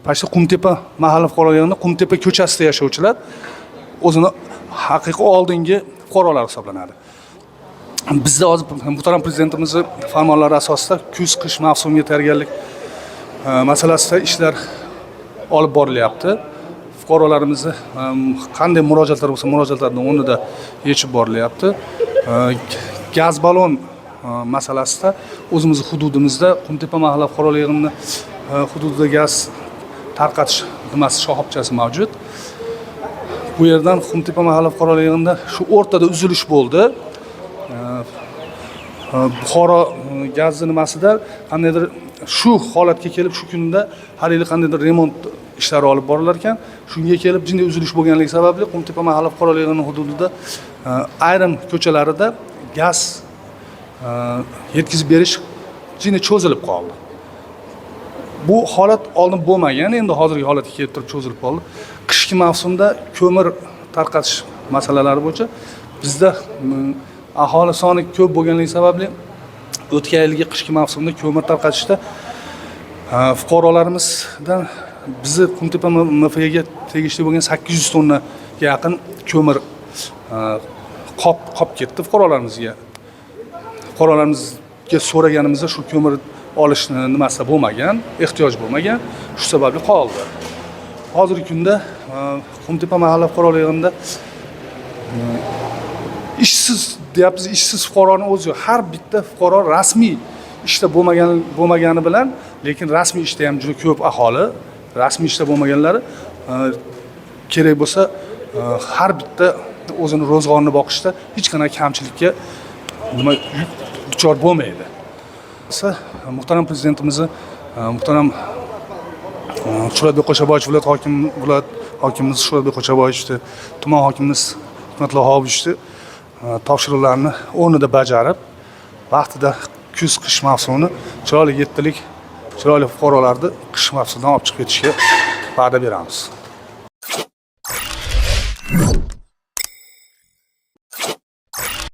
почти Qumtepa mahalla fuqarolar yig'ini Qumtepa ko'chasida yashovchilar o'zini haqiqiy oldingi fuqarolar hisoblanadi. Bizda hozir muhtaram prezidentimizning farmonlari asosida kuz qish mavsumiga tayyorgarlik masalasida ishlar olib borilyapti. Fuqarolarimizni qanday murojaatlar bo'lsa, murojaatlarni o'rnida yechib borilyapti. Gaz balon masalasida o'zimizni hududimizda Qumtepa mahalla fuqarolar yig'ini hududida gaz tarqatish nimasi shoxobchasi mavjud. Bu yerdan Qumtepa mahalla fuqarolar yig'inida shu o'rtada uzilish bo'ldi. Buxoro gazni nimasida qandaydir shu holatga kelib, shu kunda har yili qandaydir remont ishlari olib borilar ekan. Shunga kelib jinday uzilish bo'lganligi sababli Qumtepa mahalla fuqarolar yig'ini hududida ayrim ko'chalarida gaz yetkazib berish jinday cho'zilib qoldi. Bu holat oldin bo'lmagan, endi hozirgi holatga kelib turib cho'zilib qoldi. Qishki mavsumda ko'mir tarqatish masalalari bo'yicha bizda aholi soni ko'p bo'lganligi sababli o'tgan yilgi qishki mavsumda ko'mir tarqatishda fuqarolarimizdan bizni Qumtepa MFga tegishli bo'lgan 800 tonnaga yaqin ko'mir qolib ketdi fuqarolarimizga. Fuqarolarimizga so'raganimizda shu ko'mir olish nimasi bo'lmagan, ehtiyoj bo'lmagan, shu sababli qoldi. Hozirgi kunda Qumtepa mahalla fuqarolar yig'inida ishsiz deyapmiz, ishsiz fuqaroni o'zi yo'q. Har bitta fuqaro rasmiy ishda bo'lmagani bilan, lekin rasmiy ishda ham juda ko'p aholi, rasmiy ishda bo'lmaganlari kerak bo'lsa har bitta o'zini ro'zg'orini boqishda hech qanday kamchilikka nima duchor bo'lmaydi. Muhtaram prezidentimizni, muhtaram Shuhratbek Qo'shaboyev viloyat hokimimiz Shuhratbek Qo'shaboyevni, tuman hokimimiz Hikmatullo Hobichni topshiriqlarini o'rnida bajarib, vaqtida kuz qish mavsumini chiroyli yettilik, chiroyli fuqarolarni qish mavsumidan olib chiqib ketishga va'da beramiz.